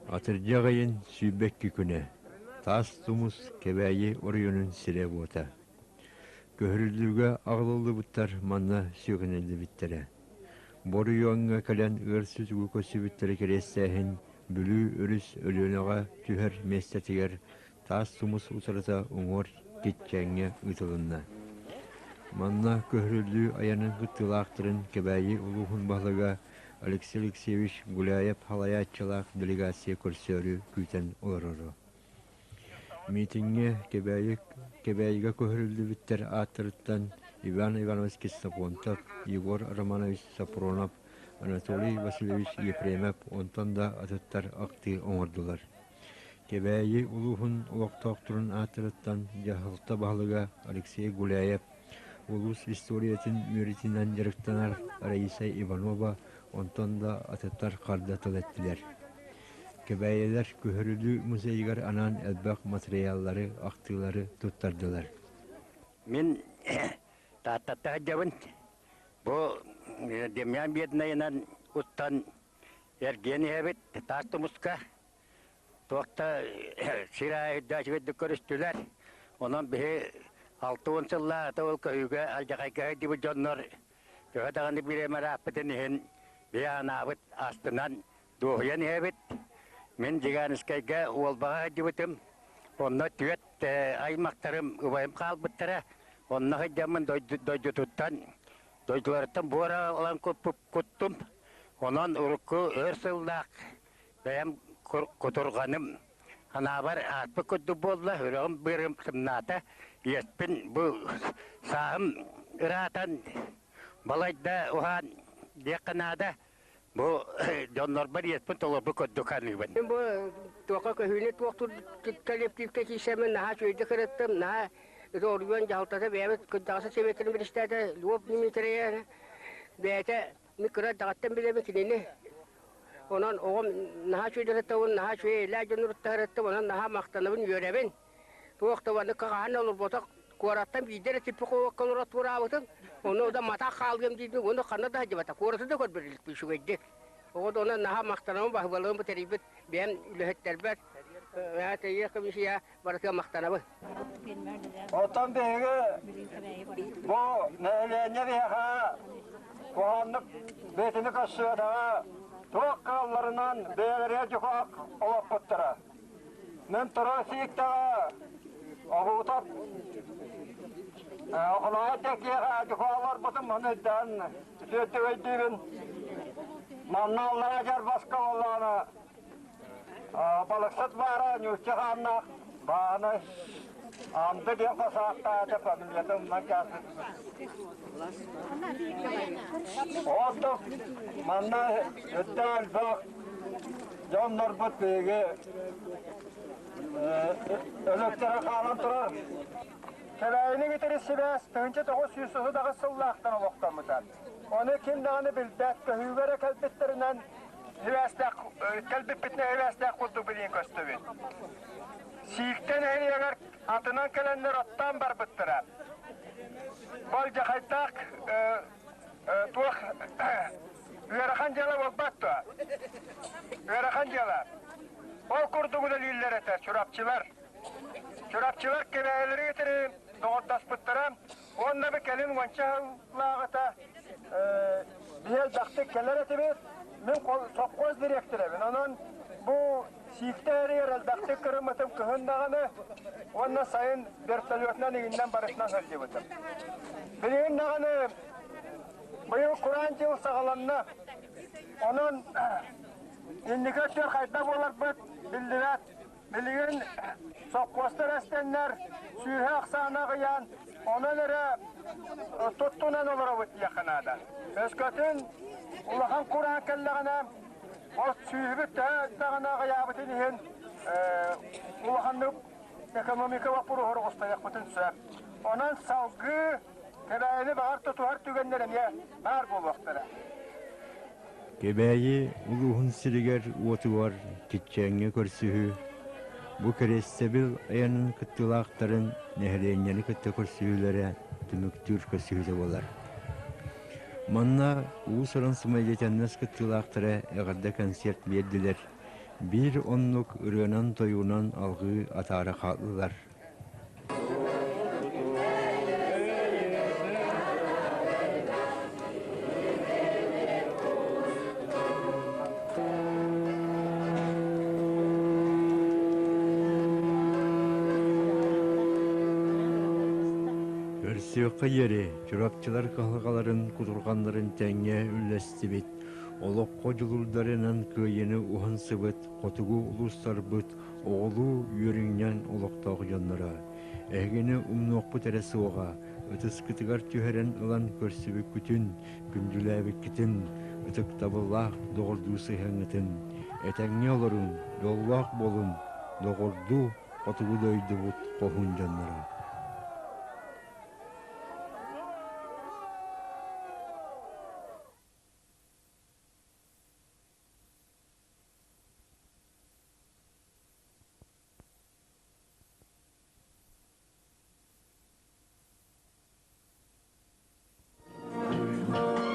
Атырдьах ыйын 22 күнэ Таас Тумус Кэбээйи оройуонун сирэ-уота. Көһөрүллүүгэ аҕалыллыбыттар манна сүөкэниллибиттэрэ. Бу оройуоҥҥа кэлэн ыар сүтүгү көрсүбүттэри кэриэстээһин Бүлүү өрүс Өлүөнэҕэ түһэр миэстэтигэр Таас Тумус утарыта уҥуор Киччээҥҥэ ыытылынна. Манна көһөрүллүү айанын кыттыылаахтарын Кэбээйи улууһун баһылыга Алексей Алексеевич Гуляев салайааччылаах делегация көрсөөрү күүтэн олороро. Миитиҥҥэ Кэбээйи Кэбээйигэ көһөрүллүбүттэр ааттарыттан Иван Иванович Ксенофонтов, Егор Романович Сапронов, Анатолий Васильевич Ефремов онтон да атыттар ахтыы оҥордулар. Кэбээйи улууһун олохтоохторун ааттарыттан дьаһалта баһылыга Алексей Гуляев, улуус историятын үөрэтинэн дьарыктанар Раиса Иванова, онтон да атыттар харда тыл эттилэр. Кэбээйилэр Көһөрүлүү музейыгар анаан элбэх матырыйааллары, ахтыылары туттардылар. Мин Тааттаттан сылдьабын. Бу Демьян Беднайынан уттан эргийэн иһэбит Таас Тумуска. Туох да сир аайы үрдээччи көрүстүлэр. Онон биһи 60 сыллааҕыта ол көһүүгэ алдьархайга сылдьыбыт дьоннор төһө даҕаны бириэмэ ырааппытын иһин биһи анаабыт астынан дуоһуйан иһэбит. Мин Дьиганскайга Уолбаҕа сылдьыбытым. Онно түөрт аймахтарым убайым хаалбыттара. Онно сылдьаммын дойдутуттан, дойдуларыттан буора ылан куттум. Онон урукку өр сыллаах бэйэм кутурҕаным анаабар ааспыт курдук буолла, үрэҕим быарым сымнаата. Иэспин бу сааһым ыраатан балайда уһаан диэххэ наада. Бу дьоннорбор иэспин толорбут курдук саныыбын. Бу туохха көһүүнү туох коллективка киирсэммин наһаа үчүгэйдик ырыттым, наһаа ити оройуон дьаһалтата бэйэбит кырдьаҕас сэбиэтин биристээтэ Львов Дмитриевич бэйэтэ мин кыра эрдэҕиттэн билэбин кинини. Онон оҕом наһаа үчүгэй ырыттабын, наһаа үчүгэй эйэлээх дьон ырыттабын, онон наһаа махтанабын, үөрэбин. Туох да маннык хаһан олорботох куораттан биирдэ эрэ типпи куоракка олоро туораабытым. Ону да матах хаалыам диирбин, уонна ханна да сылдьыбата. Куораты да көрбөр иликпин үчүгэйдик. Оҕо да онон наһаа махтанабын, баһылыгым бу тэрийбит бэйэм үлэһиттэрбэр, тэрийэр комиссия барытыгар махтанабын. Оттон биһиги бу нэһилиэнньэ биһиэхэ куһаҕаннык бэйэтини көрсүбэтэҕэ туох кыалларынан бэйэлэригэр дьукаах олоппуттара. Мен тура сииктэҕэ оҕуутап Охолоҕо тэкиэхэ дьукааларбытын маны өйдөөн үтүөттүк өйдүүбүн. Манна аллара дьарбаска буоллаҕына балыксыт баара ньуучча хааннаах бааны анды диэн хосаахтаата фамилиятын умнан кээспит. Оттон манна өттө элбэх Дьоннорбут биһиги өлөктөрө хаалан турар. Кэбээйини кытары сибээс 1938 сыллаахтан олохтоммута. Ону ким даҕаны билбэт, көһүүгэ эрэ кэлбиттэринэн сибээстээх кэлбиппитинэн сибээстээх курдук билигин көстөбүт. Сииктэн нэһилиэгэр атынан кэлэннэр оттоон барбыттара. Болдьахайдаах туох ыарахан дьыала буолбат дуо? Ыарахан дьыала. Ол курдук үлэлииллэр этэ чурапчылар. Чурапчылар кэбээйилэри кытары доҕордоспуттара уонна бы кэлин уонча сыллааҕыта биһи элбэхтик кэлэр этибит. Мин сопхуос дириэктэрэбин. Онон бу сииктээригэр элбэхтик кырыммытым кыһын даҕаны уонна сайын вертолетунан игиннэн барытынан сылдьыбытым. Билигин даҕаны быйыл кураан дьыл саҕаланна. Онон инники өттүгэр хайдах буоларбыт биллибэт. Билигин сопхуостар эстэннэр сүүһэ ахсаана аҕыйаан, онон эрэ туттунан олоробут диэххэ наада. Өскөтүн улахан кураан кэллэҕинэ, ол сүүһүбүт төһө даҕаны аҕыйаабытын иһин улаханнык экономика боппуруоһугар оҕустайыахпытын сөп. Онон салгыы Кэбээйини Итини баҕар тутуһар түгэннэр эмиэ баар буолуохтара. Кэбээйи улууһун сиригэр-уотугар Киччээҥҥэ көрсүһүү, бу кэриэстэбил айанын кыттыылаахтарын нэһилиэнньэни кытта көрсүһүүлэрэ түмүктүүр көрсүһүүтэ буолар. Манна уус-уран самодеятельность кыттыылаахтара эҕэрдэ концерт биэрдилэр, биир оннук ырыанан-тойугунан алҕыы атаара хааллылар. Көрсүөххэ диэри Чурапчылар кыһалҕаларын, кутурҕаннарын тэҥҥэ үллэстибит, олоххо дьулуурдарынан кыайыыны уһансыбыт хотугу улуустарбыт оҕолуу үөрүнньэҥ олохтоох дьонноро, эһигини умнуохпут эрэ суоҕа, ытыскытыгар түһэрэн ылан көрсүбүккүтүн, күндүлээбиккитин, ытыктабыллаах доҕордуу сыһыаҥҥытын, этэҥҥэ олоруҥ, дьоллоох буолуҥ, доҕордуу хотугу дойдубут хоһуун дьонноро.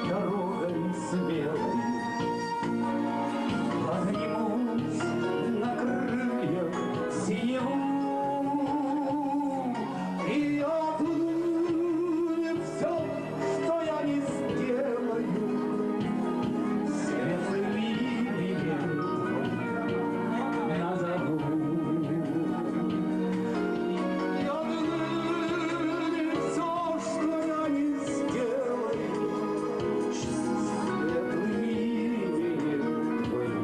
Дорогой смелой Поднимусь на крыльях синеву, И отныне все, что я не сделаю, Светлым именем назову. И отныне все, что я не сделаю, Светлым именем твоим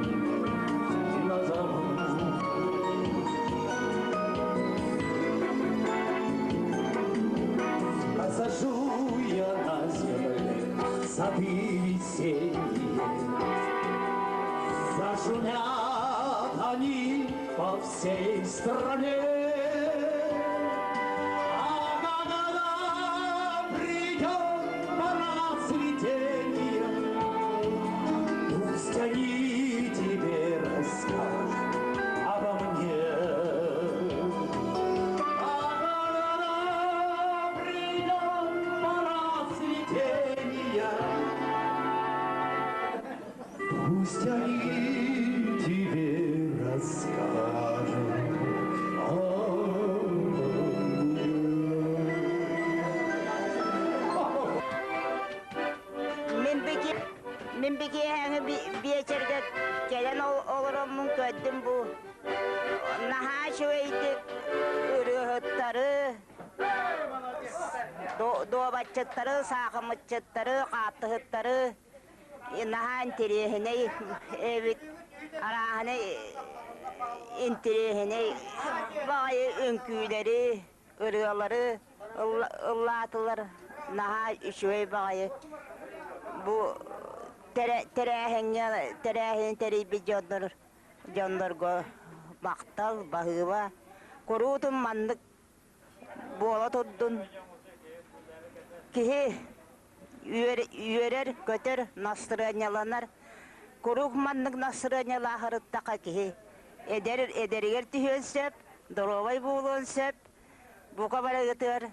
назову. Посажу я на земле сады весенние, Зашумят они по всей стране. А когда придет пора цветения, Пусть они тебе расскажут обо мне. А когда придет пора цветения, Пусть они тебе расскажут обо мне. Мин бики мин бикиэһэҥи биэчэргэ кэлэн олороммун көрдүм бу наһаа үчүгэйдик ырыаһыттары дуобатчыттары саахымыччыттары хааттыһыттары наһаа интэриэһинэй эбит арааһынай интэриэһинэй баҕайы үҥкүүлэри ырыалары ыллаатылар наһаа үчүгэй баҕайы бу тэрээһиҥҥэ тэрээһини тэрийбит дьоннор дьоннорго махтал баһыыба куруутун маннык буола турдун киһи үөрэр көтөр настырыанньаланар куруук маннык настырыанньалааһырыттаха киһи эдэр эдэригэр түһүөн сөп доруобай буолуон сөп бука барыгытыгар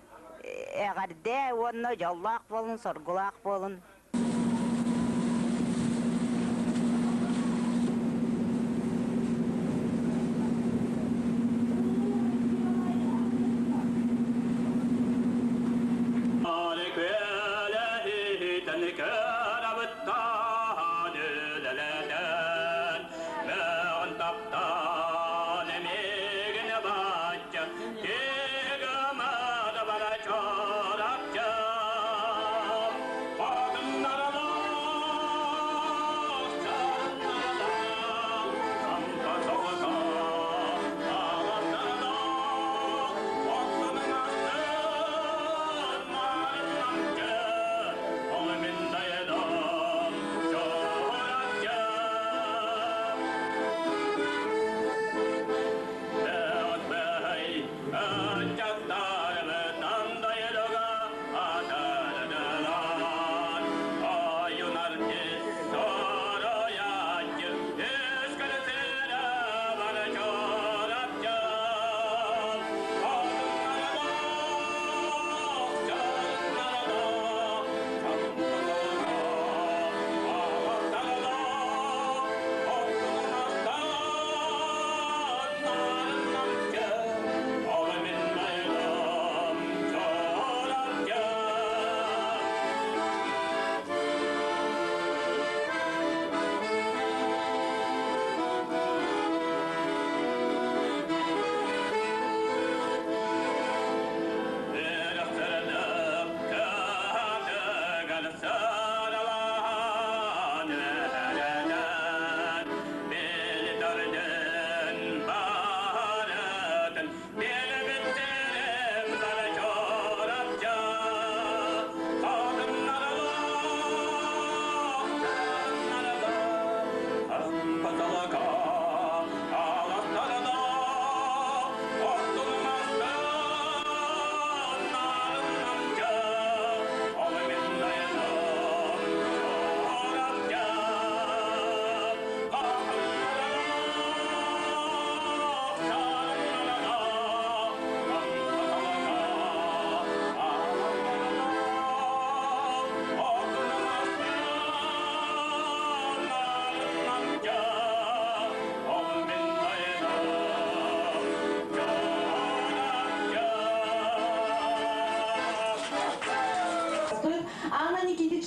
эҕэрдэ уонна дьоллоох буолун соргулаах буолун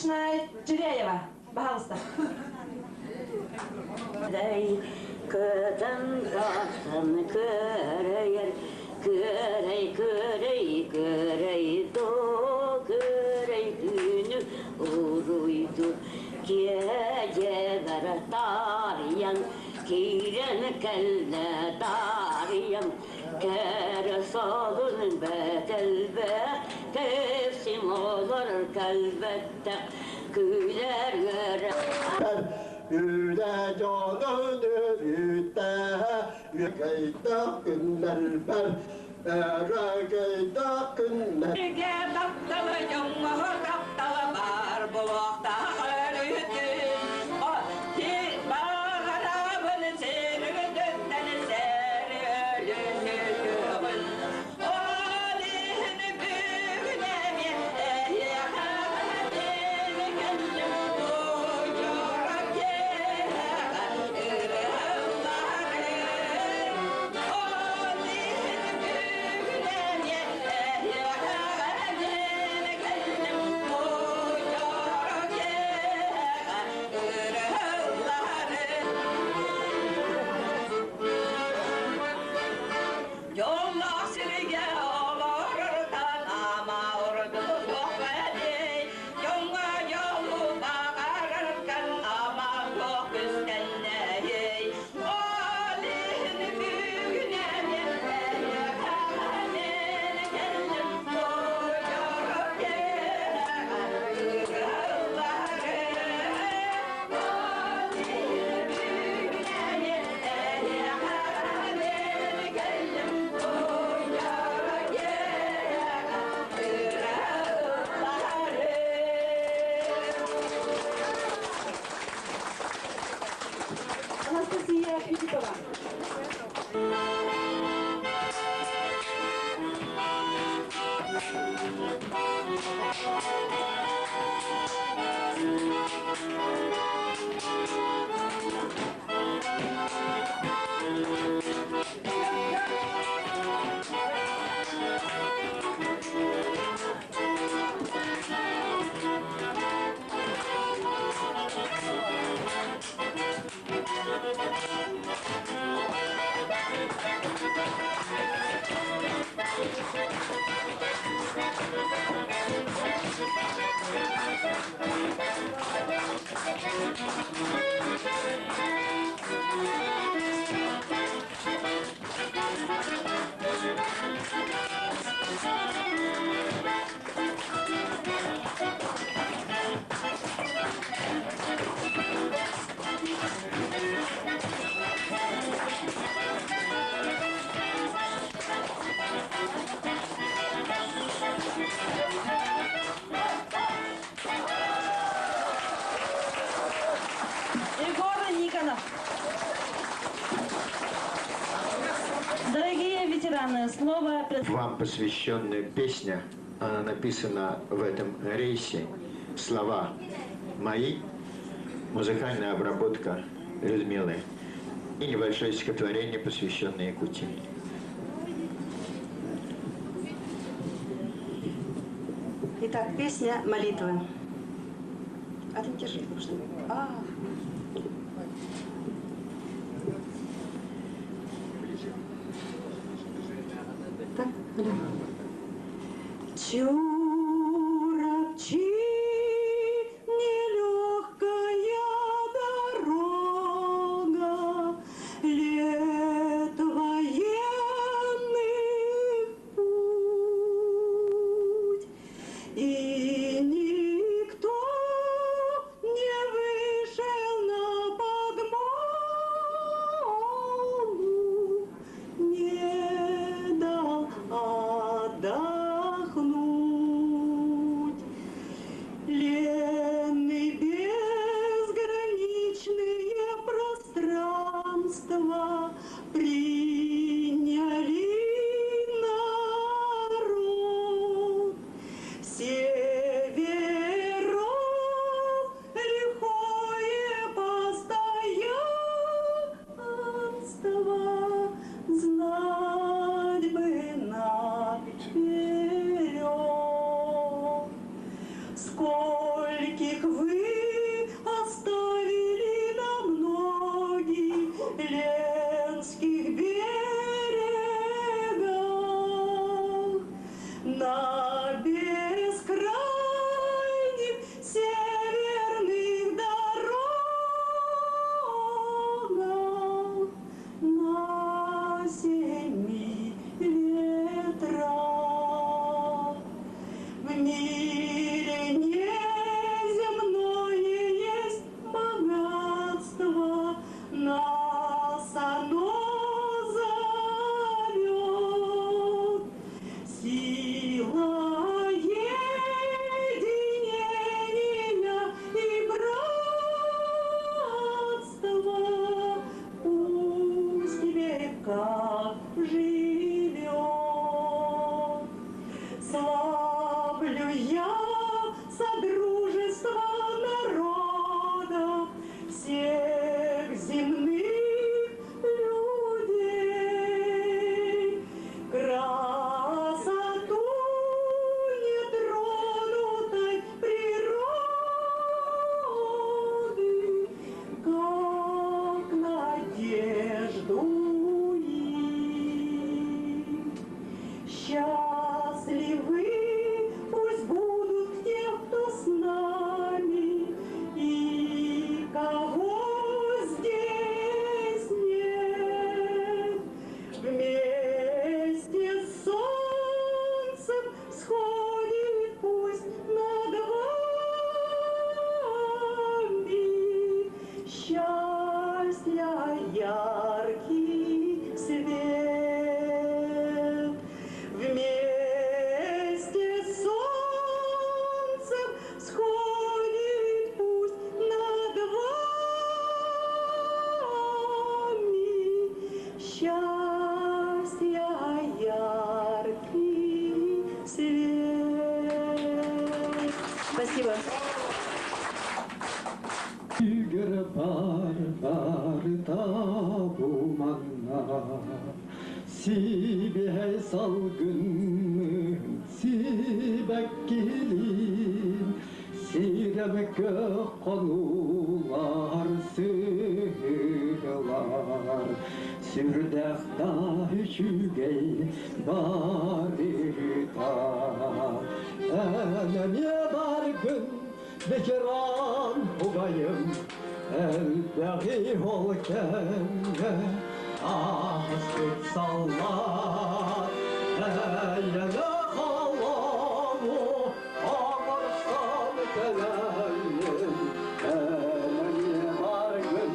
Ильинична Чиряева. Пожалуйста. Көтөн тахсан көрөйөр, көрөй, көрөй, көрөй, до көрөй күнү уруйду. Киэдьэбэр таарыйан, киирэн кэллэ таарыйан, кэрэ солун бэтэлбэ, кэпсим олор кэлбэттэх, күлэр үөрэ. Үлэ дьонун өрүтэ, үөкэйдэх күннэрбэр, өрөгөйдөх күннэр. Сиргэ таптала, дьоҥҥо таптала баар буолуохтаах өрүтүн. Баҕарабын сиргүтүттэн сэр өлүнүтүҕүн. Ол иһин бүгүн эмиэ эһиэхэ кэллим. Удьуора киэһэҕэ ырыалларым. Ол иһин бүгүн эмиэ эһиэхэ кэллим. Удьуора киэһэҕэ ырыалларым. Дьоллоох сиргэ олорортон ама ордук эдей, дьоҥҥо дьолу баҕарартан ама туох күстэннэйэй. Ол иһин бүгүн эмиэ эһиэхэ кэллим, удьуору киэһэҕэ ырыалларым. Ол иһин бүгүн эмиэ эһиэхэ кэллим, удьуору киэһэҕэ ырыалларым. Анастасия Филиппова. Егор Никонов. Дорогие ветераны, слово... Вам посвященная песня, она написана в этом рейсе. Слова мои, музыкальная обработка Людмилы и небольшое стихотворение, посвященное Якутии. Итак, песня молитвы. А ты держи, потому что... А. Так, алло. Чурапчи, нелегкая дорога, лет военных путь. И никто не вышел на подмогу, не дал отдохнуть. Лены безграничные пространства приняли народ. Северов лихое постоянство знать бы наперед. Сколько Крепких вы оставили на многих ленских берегах, на бескрайних северных дорогах, на семи ветрах. В мире неземное есть богатство, нас оно зовет. Сила единения и братства пусть в веках живет. Славлю я содружество народов всех земных людей. Красоту нетронутой природы, как надежду их. Счастливы пусть будут те, кто с нами, и кого здесь нет. Вместе с солнцем сходит пусть над вами счастья яркий свет. Вместе с солнцем сходит пусть над вами счастья яркий свет. Спасибо. Бар барыта бу манна Сибиһэй салгынныын сибэккилиин Сирэм көх хонуулар сыһыылар Сүрдээх да үчүгэй барыта Эн эмиэ баргын ветеран убайым Элбэҕи ол кэмҥэ ааспыт саллаат Эйэлээх олоҕу оҥорсон кэлэйин Эн эмиэ баргын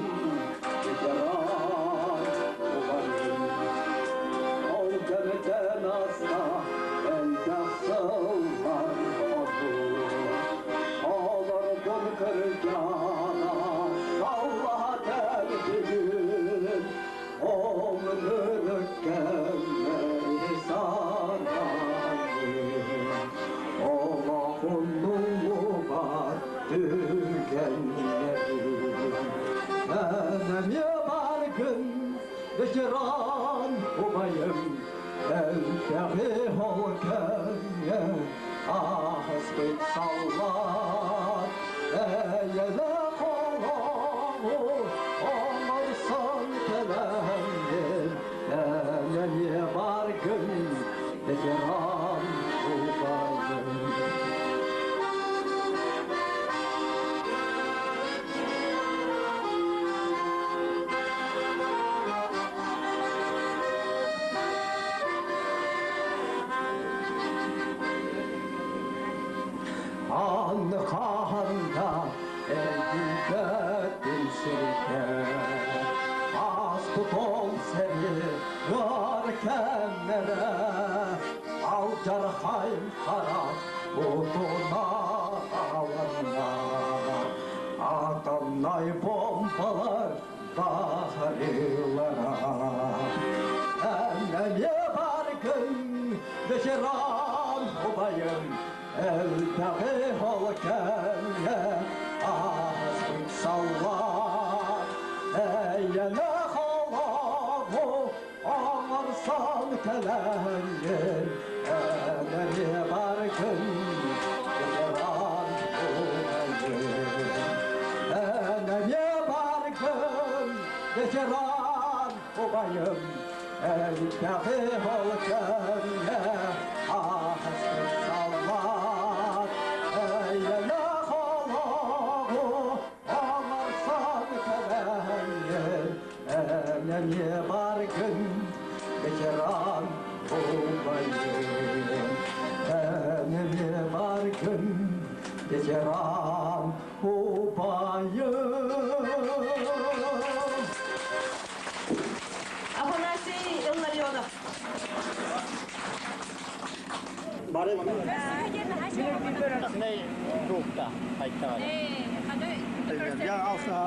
ветеран убайым Ол кэмтэн аста элбэх сыллар хонуу Олордун кырдьаҕас саллаат эргигин Олнырык кэмнэри санайын Олох умнуллубат түгэннэрин Эн эмиэ баргын ветеран убайым Элбэҕи ол кэмҥэ ааспыт саллаат Эйэлээх олоҕу оҥорсон кэлэҥҥин Эн эмиэ баргын ветеран убайым. Анны хаһан да эргийбэппин сиргэ Ааспыт ол сэрии ыар кэмнэрэ Алдьархай харах утуна алынна Атомнай бомбалар баһарыылара Эн эмиэ баргын ветеран убайым Элбэҕи ол кэмҥэ ааспыт саллаат Эйэлээх олоҕу оҥорсон кэлэҥҥин Эн эмиэ баргын ветеран убайым. Ветеран убайым, элбэҕи ол кэмҥэ ааспыт саллаат, эйэлээх олоҕу оҥорсон кэлэҥҥин, эн эмиэ баргын, ветеран убайым, эн эмиэ баргын, ветеран убайым. Афанасий Илларионов. Бары туукта айттаҕа. Я алса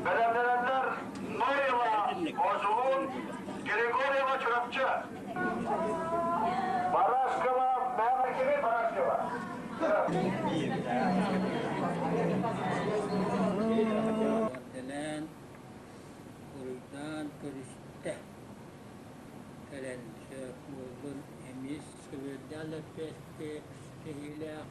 Бэлэмнэнэллэр Ноева Озуун, Григорьева Чурапчы. Барашкова, Мямакими Барашкова. Дэлээн, уруйдаан көрүстэ. Кэлэн сөп буоллун эмис көбүөрдээх лэппиэскэ кэһиилээх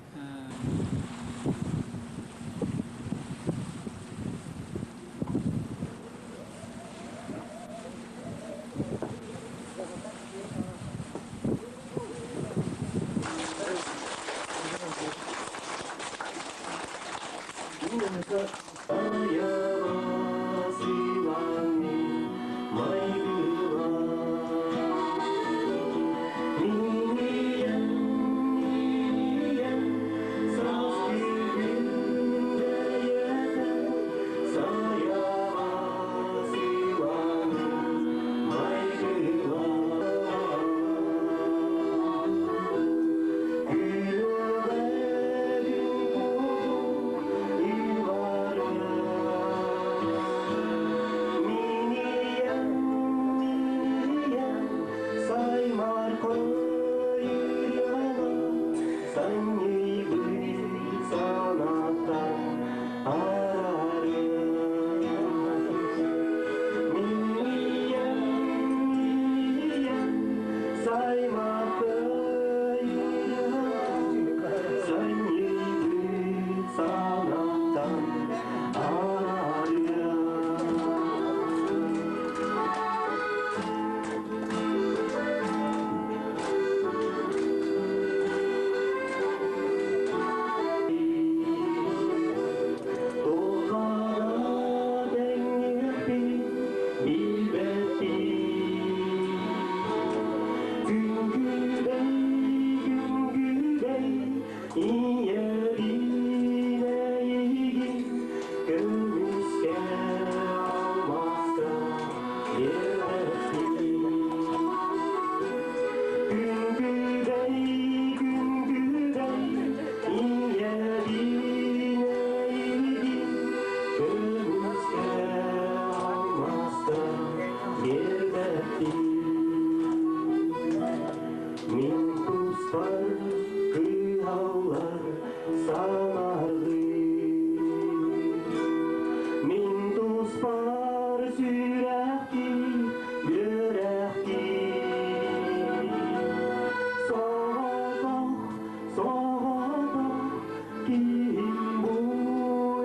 Ким бу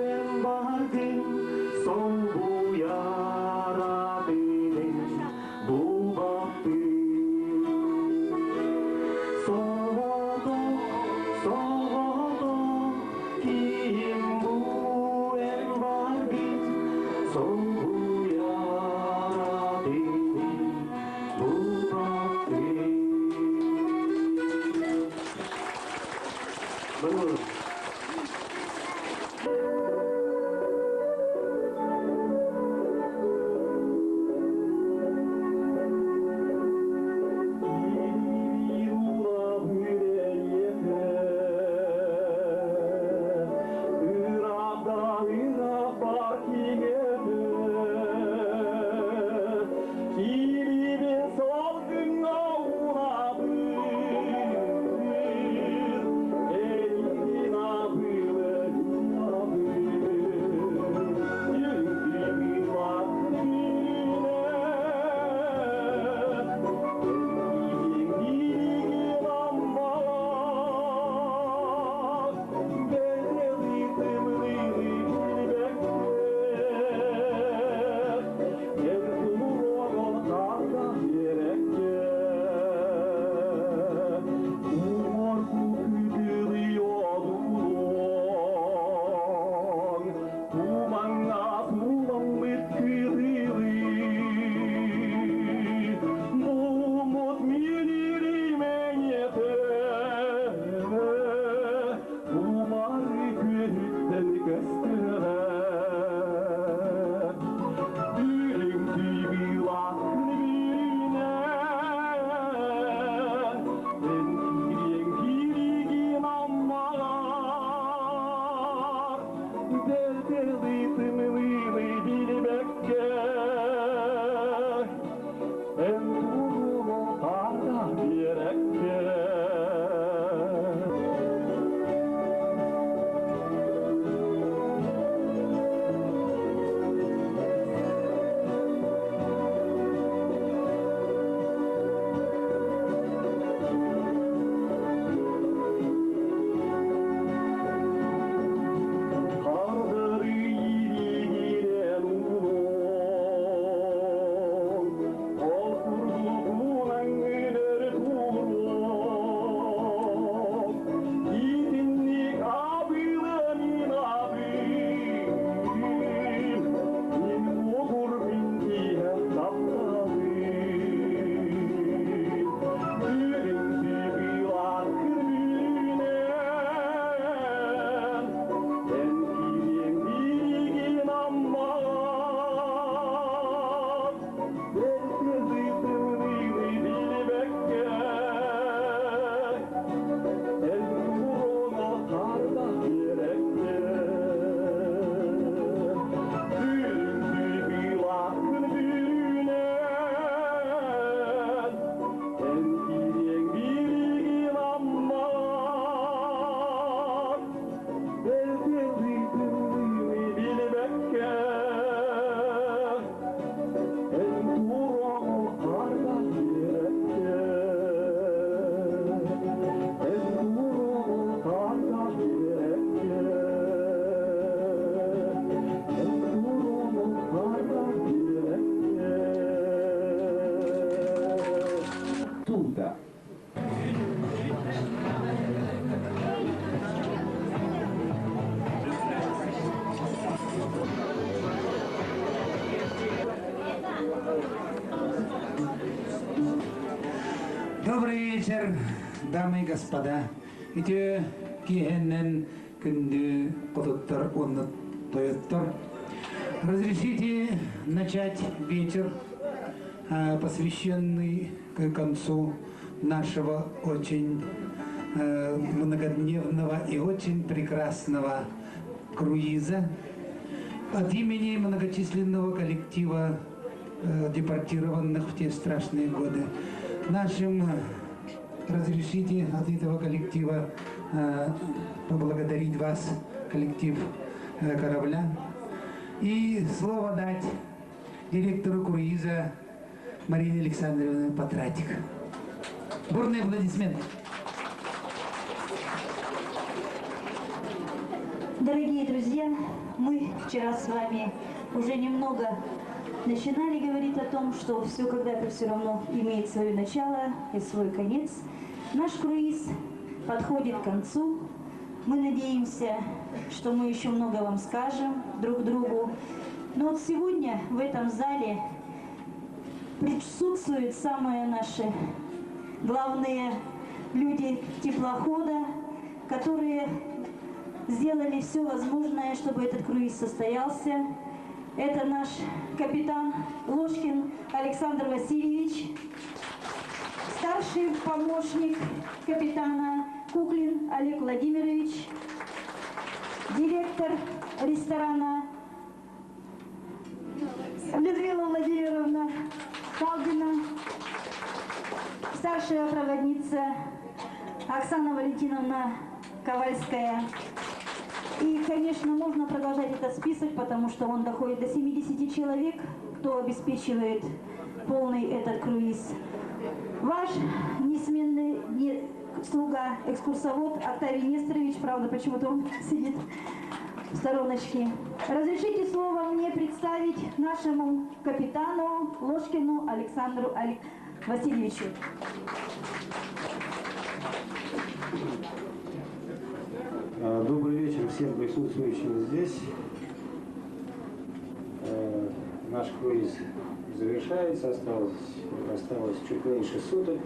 эн бааргын солбуйар атынын булбаппын. Соҕотох, соҕотох ким бу эн бааргын солбуйар атынын булбаппын. Туда. Добрый вечер, дамы и господа. Ити киһеннен күндү хотуттар уонна тойоттор. Разрешите начать вечер, посвященный к концу нашего очень многодневного и очень прекрасного круиза. От имени многочисленного коллектива депортированных в те страшные годы. Нашим разрешите от этого коллектива поблагодарить вас, коллектив корабля, и слово дать директору круиза Марине Александровне Патратик. Бурные аплодисменты. Дорогие друзья, мы вчера с вами уже немного начинали говорить о том, что все когда-то все равно имеет свое начало и свой конец. Наш круиз подходит к концу. Мы надеемся, что мы еще много вам скажем друг другу. Но вот сегодня в этом зале присутствуют самые наши главные люди теплохода, которые сделали все возможное, чтобы этот круиз состоялся. Это наш капитан Ложкин Александр Васильевич, старший помощник капитана Куклин Олег Владимирович, директор ресторана Людмила Владимировна Калдина, старшая проводница Оксана Валентиновна Ковальская. И, конечно, можно продолжать этот список, потому что он доходит до 70 человек, кто обеспечивает полный этот круиз. Ваш несменный слуга, экскурсовод Октавий Несторович, правда, почему-то он сидит в стороночке. Разрешите слово мне представить нашему капитану Ложкину Александру Васильевичу. Добрый вечер всем присутствующим здесь. Наш круиз завершается, осталось чуть меньше суток.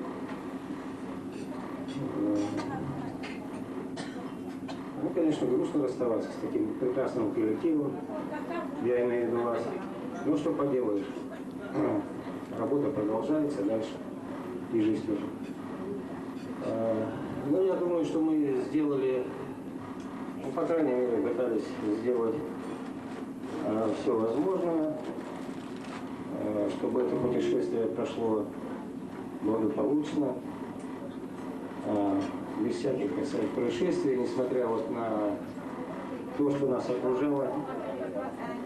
Ну, конечно, грустно расставаться с таким прекрасным коллективом. Я имею в виду вас. Ну, что поделаешь. Работа продолжается дальше. И жизнь тоже. Ну, я думаю, что мы сделали, ну, по крайней мере, пытались сделать все возможное, чтобы это путешествие прошло благополучно, без всяких, так сказать, происшествий, несмотря вот на то, что нас окружало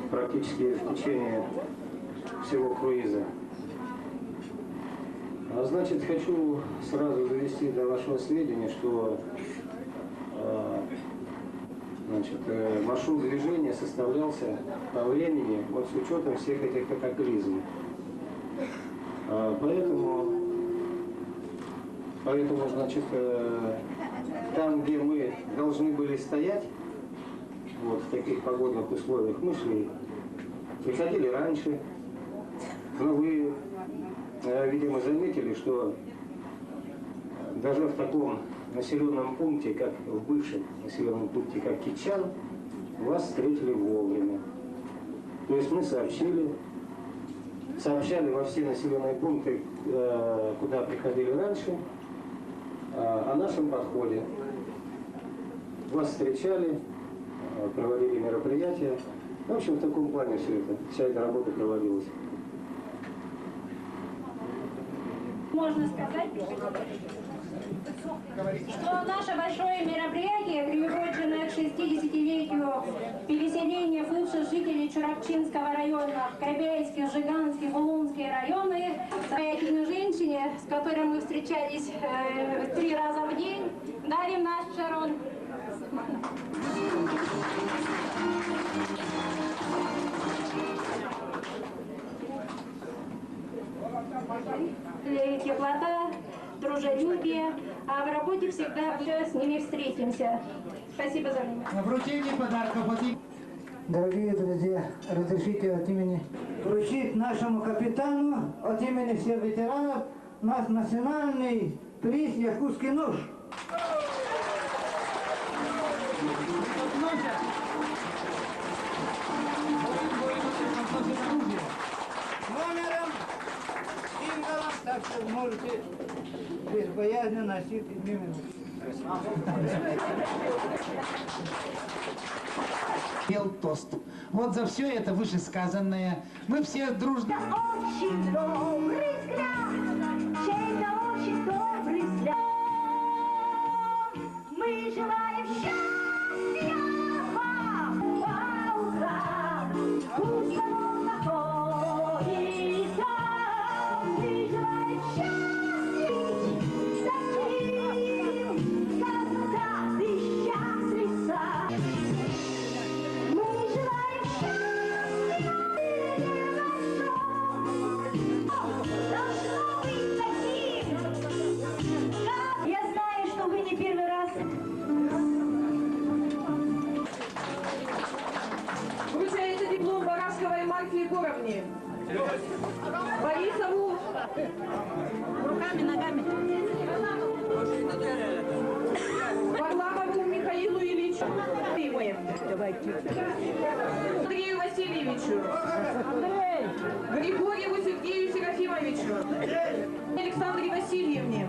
практически в течение всего круиза. Значит, хочу сразу довести до вашего сведения, что значит, маршрут движения составлялся по времени вот с учетом всех этих катаклизмов. Поэтому, значит, там, где мы должны были стоять, вот в таких погодных условиях, мы шли. Приходили раньше, но вы, видимо, заметили, что даже в таком населенном пункте, как в бывшем населенном пункте, как Кичан, вас встретили вовремя. То есть мы сообщали во все населенные пункты, куда приходили раньше, о нашем подходе. Вас встречали, проводили мероприятия. В общем, в таком плане все это, вся эта работа проводилась. Можно сказать, что наше большое мероприятие, приуроченное к 60-летию переселения бывших жителей Чурапчинского района в Кобяйский, Жиганский, Булунский районы, замечательной женщине, с которой мы встречались 3 раза в день, дарим наш шарон. Теплота, дружелюбие, а в работе всегда с ними встретимся. Спасибо за внимание. Вручение подарков от... Дорогие друзья, разрешите от имени вручить нашему капитану, от имени всех ветеранов, наш национальный приз «Якутский нож». Номером, символом, так что можете безбоязненно носить именно. Пел тост. Вот за все это вышесказанное мы все дружно... Очень добрый взгляд, чей-то очень добрый взгляд. Мы желаем счастья вам по утрам. Пусть оно находится. Мы желаем счастья таким, когда ты счастлив сам. Егоровне. Борисову. Руками, ногами. Варламову Михаилу Ильичу. Андрею Васильевичу. Григорьеву Сергею Серафимовичу. Александре Васильевне.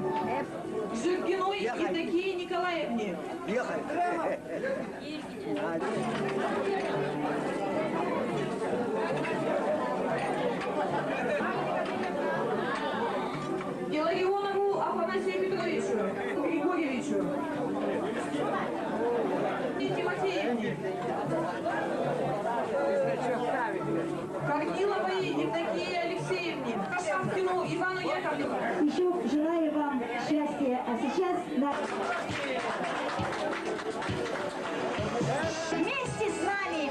Жиргиной Евдокии Николаевне. Илларионову Афанасию Петровичу. Григорьевичу. Тимофеевне. Корниловой Евдокии Алексеевне. Шапкину Ивану Яковлевичу. Еще желаю вам счастья. А сейчас на... Вместе с нами!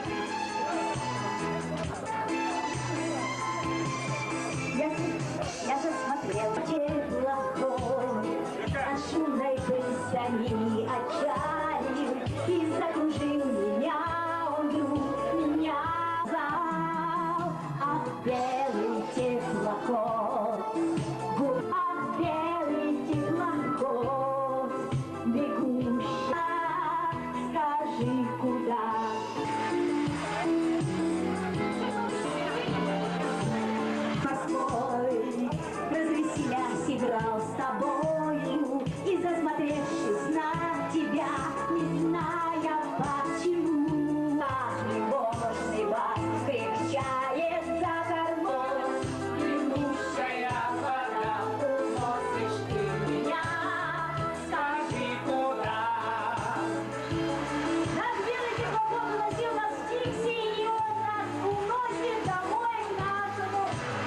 Я засмотрел теплоход, а шумной пристани отчалил и закружил меня он вдруг, меня звал. Ах, белый теплоход, ах, белый теплоход, бегущий, скажи, куда? Морской, развеселясь, играл с тобою и, засмотревшись на тебя, не зная почему, ах, тревожный бас крепчает за кормой. Клянущая вода, уносишь ты меня, скажи, куда? Наш белый теплоход уносил нас в Тикси, и он нас уносит домой к нашему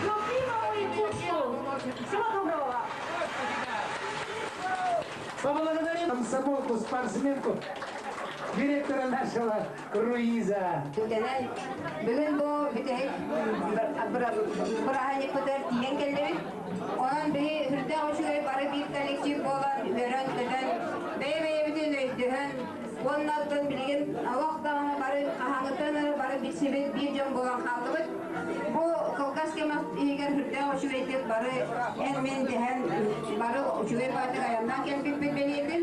любимому Якутску. Всего доброго! Поблагодарим комсомолку, спортсменку, директора нашего круиза. Түгэнэн бүгүн бу бүтэһик бырааһынньыкпытыгар тиийэн кэллибит. Онон биһи сүрдээх үчүгэй бары биир коллектив буолан, үөрэн-көтөн, бэйэ-бэйэбитин өйдөһөн, уоннаттан билигин олох даҕаны бары хаһааҥҥыттан эрэ бары билсибит биир дьон буолан хааллыбыт. Бу кылгас кэм иһигэр сүрдээх үчүгэйдик бары эн-мин дэһэн бары үчүгэй баатык айаннаан кэлбиппит бэлиэтин.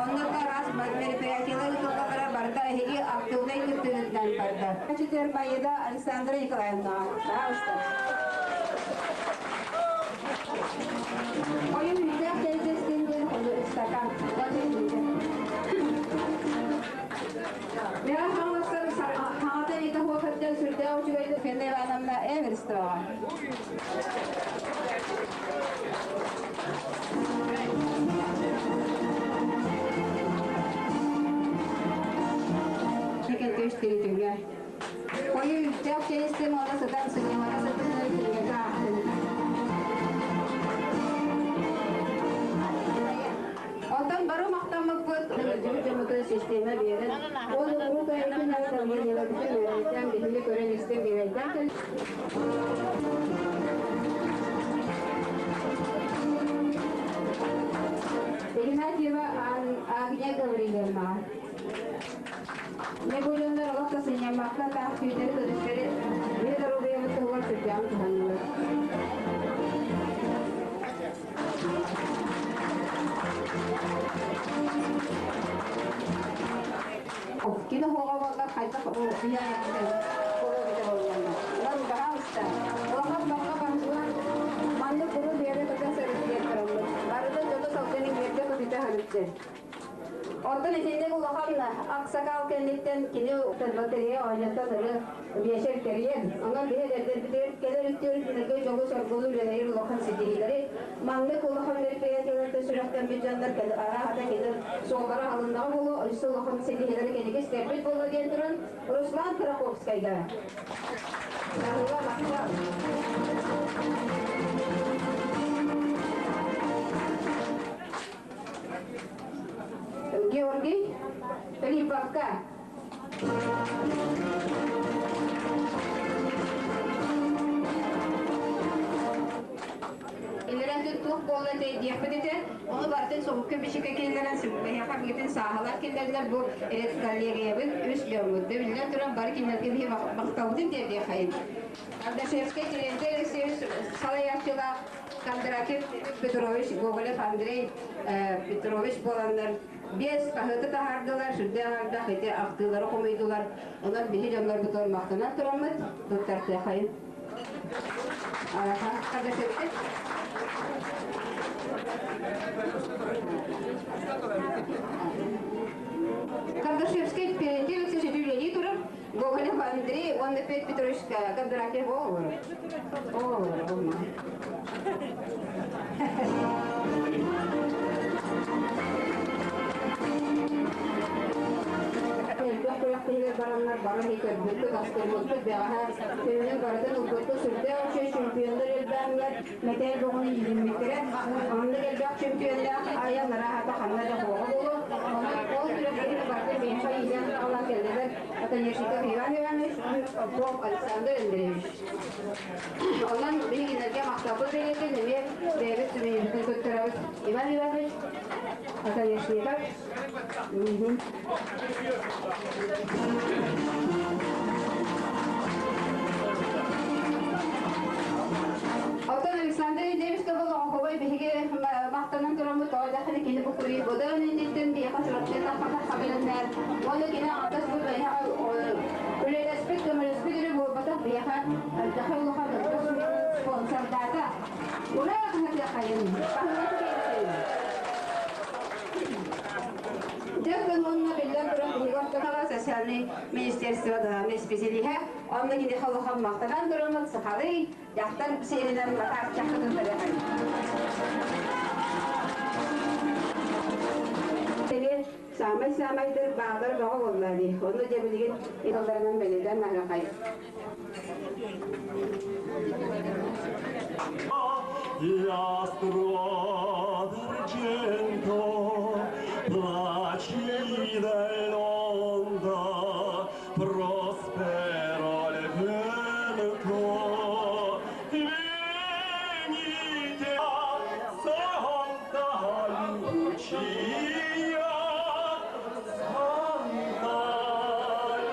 Онно да араас мероприятиелар ыытыллаллара барыта эһиги активнай кыттыытынан барда. Читер Майда Александра Николаевна. Пожалуйста. Ойын үйдәк тәйзестен ден стакан. Мера хаңластар хаңата ите хуакаттан сүрдә үчүгәйде Фенна Ивановна Эверстова. Текен төштери Ойы үттәк чәйестен ора сатан сыньямара сатан күнгә Онтон бары мактаммыппыт, дьоммутун система биэрэн, ол урут айытын айытаммын үөрэтэн, биһиги көрөн истэн биэрэлдэн Игнатьева Агния Гавриловна. Не будем олохто сыньяммакка таах күүтэри көдүстэри бии доруобуйабыт туһугар сүрдээҕин туһаннылар. Кино хоҕа буоллар хайдах болланна. Пожалуйста. Улахан барга баргылар маннык куру биэрэ көтө сөрүттиэн тураммыт. Барыта дьону салгынын биэрде көтүтэ хөрүттэр. Онтон итинник улахан аксакал кэнниттэн кини батарея оонньоттон ыры биэшер тэрийэн. Онон биһи эдэрдэрбитигэр кэлэр үттүөр күнэргэ дьолу соргулу үлэлэһир улахан ситиһиилэри маннык улахан мероприятиеларда сүрэхтэммит дьоннор араахата кэлэр суоллара алыннаҕа буолуо, өссө улахан ситиһиилэри кэнники истэрбит буолуо диэн туран Руслан Тараховскайга. Сарыла махтал. Георгий Филипповка. Илерен туох буолла диэхпит этэ. Ону барытын сурукка бичиккэ киллэрэн биһиэхэ билигин сааһылаан киллэрдилэр бу редколлегиябыт үс дьоммут. Биллэн туран бары кинилэргэ биһи махталбытын тиэрдиэххэйин. Кардашевскай Терентий Алексеевич салайааччылаах Кондратьев Петрович, Гоголев Андрей Петрович буоланнар биэс хаһыаты таһаардылар, сүрдээх элбэх ити ахтыылары хомуйдулар. Онон биһи дьоннорбутугар махтанан тураммыт, туттартыахайын. Кардашевскай. Кардашевскай Терентий Алексеевич үлэлии турар. Гоголев Андрей уонна Петр Петрович Кондратьев оҕолоро. Оҕолоро, оҕолоро. Элбэх күрэхтэһиилэр бараннар бары көрбүппүт, астыммыппыт, бэҕэһээ төһөнөн барытын ылбыппыт сүрдээх үчүгэй чемпионнар элбээннэр мэтээл бөҕөнү иилиммиттэрэ. Оннук элбэх чемпионнаах айан арааһата ханна да буоҕа буолуо. Онон ол күрэхтэһиини барытын миэхэ иилэн аҕалан кэллилэр Оконешников Иван Иванович, Попов Александр Андреевич. Онон биһигиннэргэ махталбыт бэлиэтин эмиэ бэйэбит сүмэһиммитин туттарабыт. Иван Иванович Оконешников. Оттон Александр Ильич Тоболоҕохобой биһиги махтанан тураммыт тоҕо дэхини кини бу курии бодоон инниттэн биһиэхэ Чурапчы таххата хабылыннар уонна кини аҕатас бу биһиэхэ үлэлэспит көмөлөспүт эрэ буолбатах биһиэхэ элбэхэ улахан спонсордаата. Ура хаһыатыаххайын! Дьэ, уонна биллэн туран биһиги ортоһоҕо социальный министерство главный специалиһа онно киниэхэ улахан махтанан тураммыт сахалыы дьахтар сиэринэн матааччаххытын көрөһөн. Саамай-саамайдар баалар бөҕө буолла дии. Ону дьэ билигин тылларынан бэлиэтээн наһыахай. L'astro d'argento placida l'onda prospera il vento venite Santa Lucia Santa Lucia.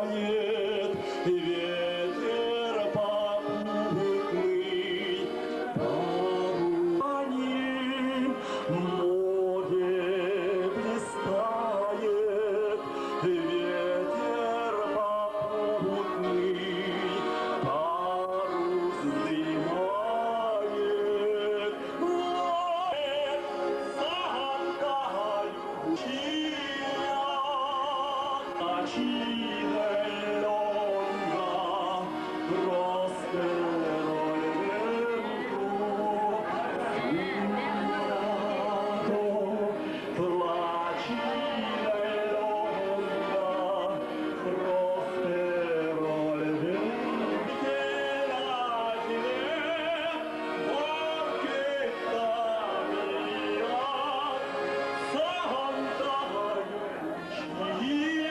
Тает ветер попутный, пару море блистает, ветер попутный, парус вздымает. Санта Лучия, Placida l'onda, prospero il vento, placida l'onda, prospero il vento, barchetta mia,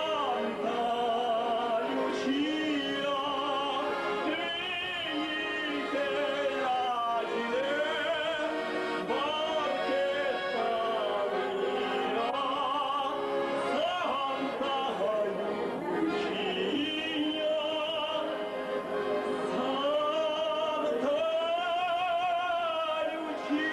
Santa Lucia, Santa Lucia, venite agile, barchetta mia, Santa Lucia, Santa Lucia.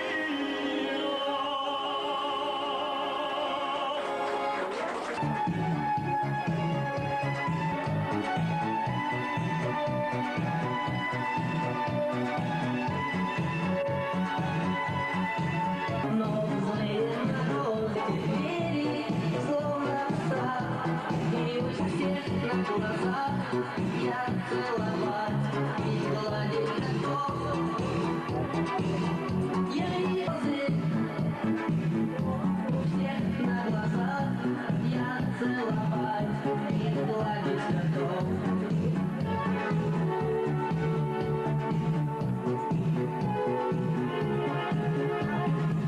Новые народы двери, словно пса, И у всех на глазах я целовать и гладить готов. Я язык у всех на глазах я целовать и гладить готов.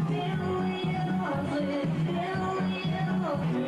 Белые розы, белые розы,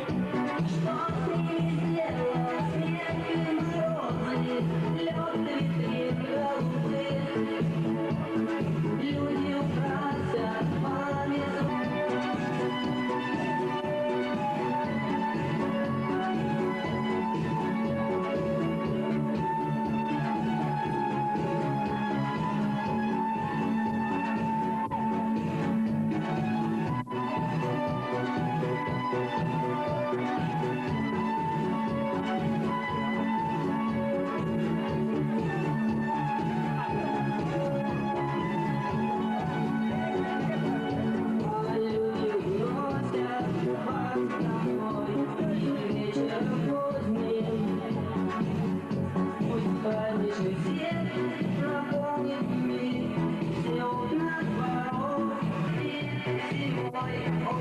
О.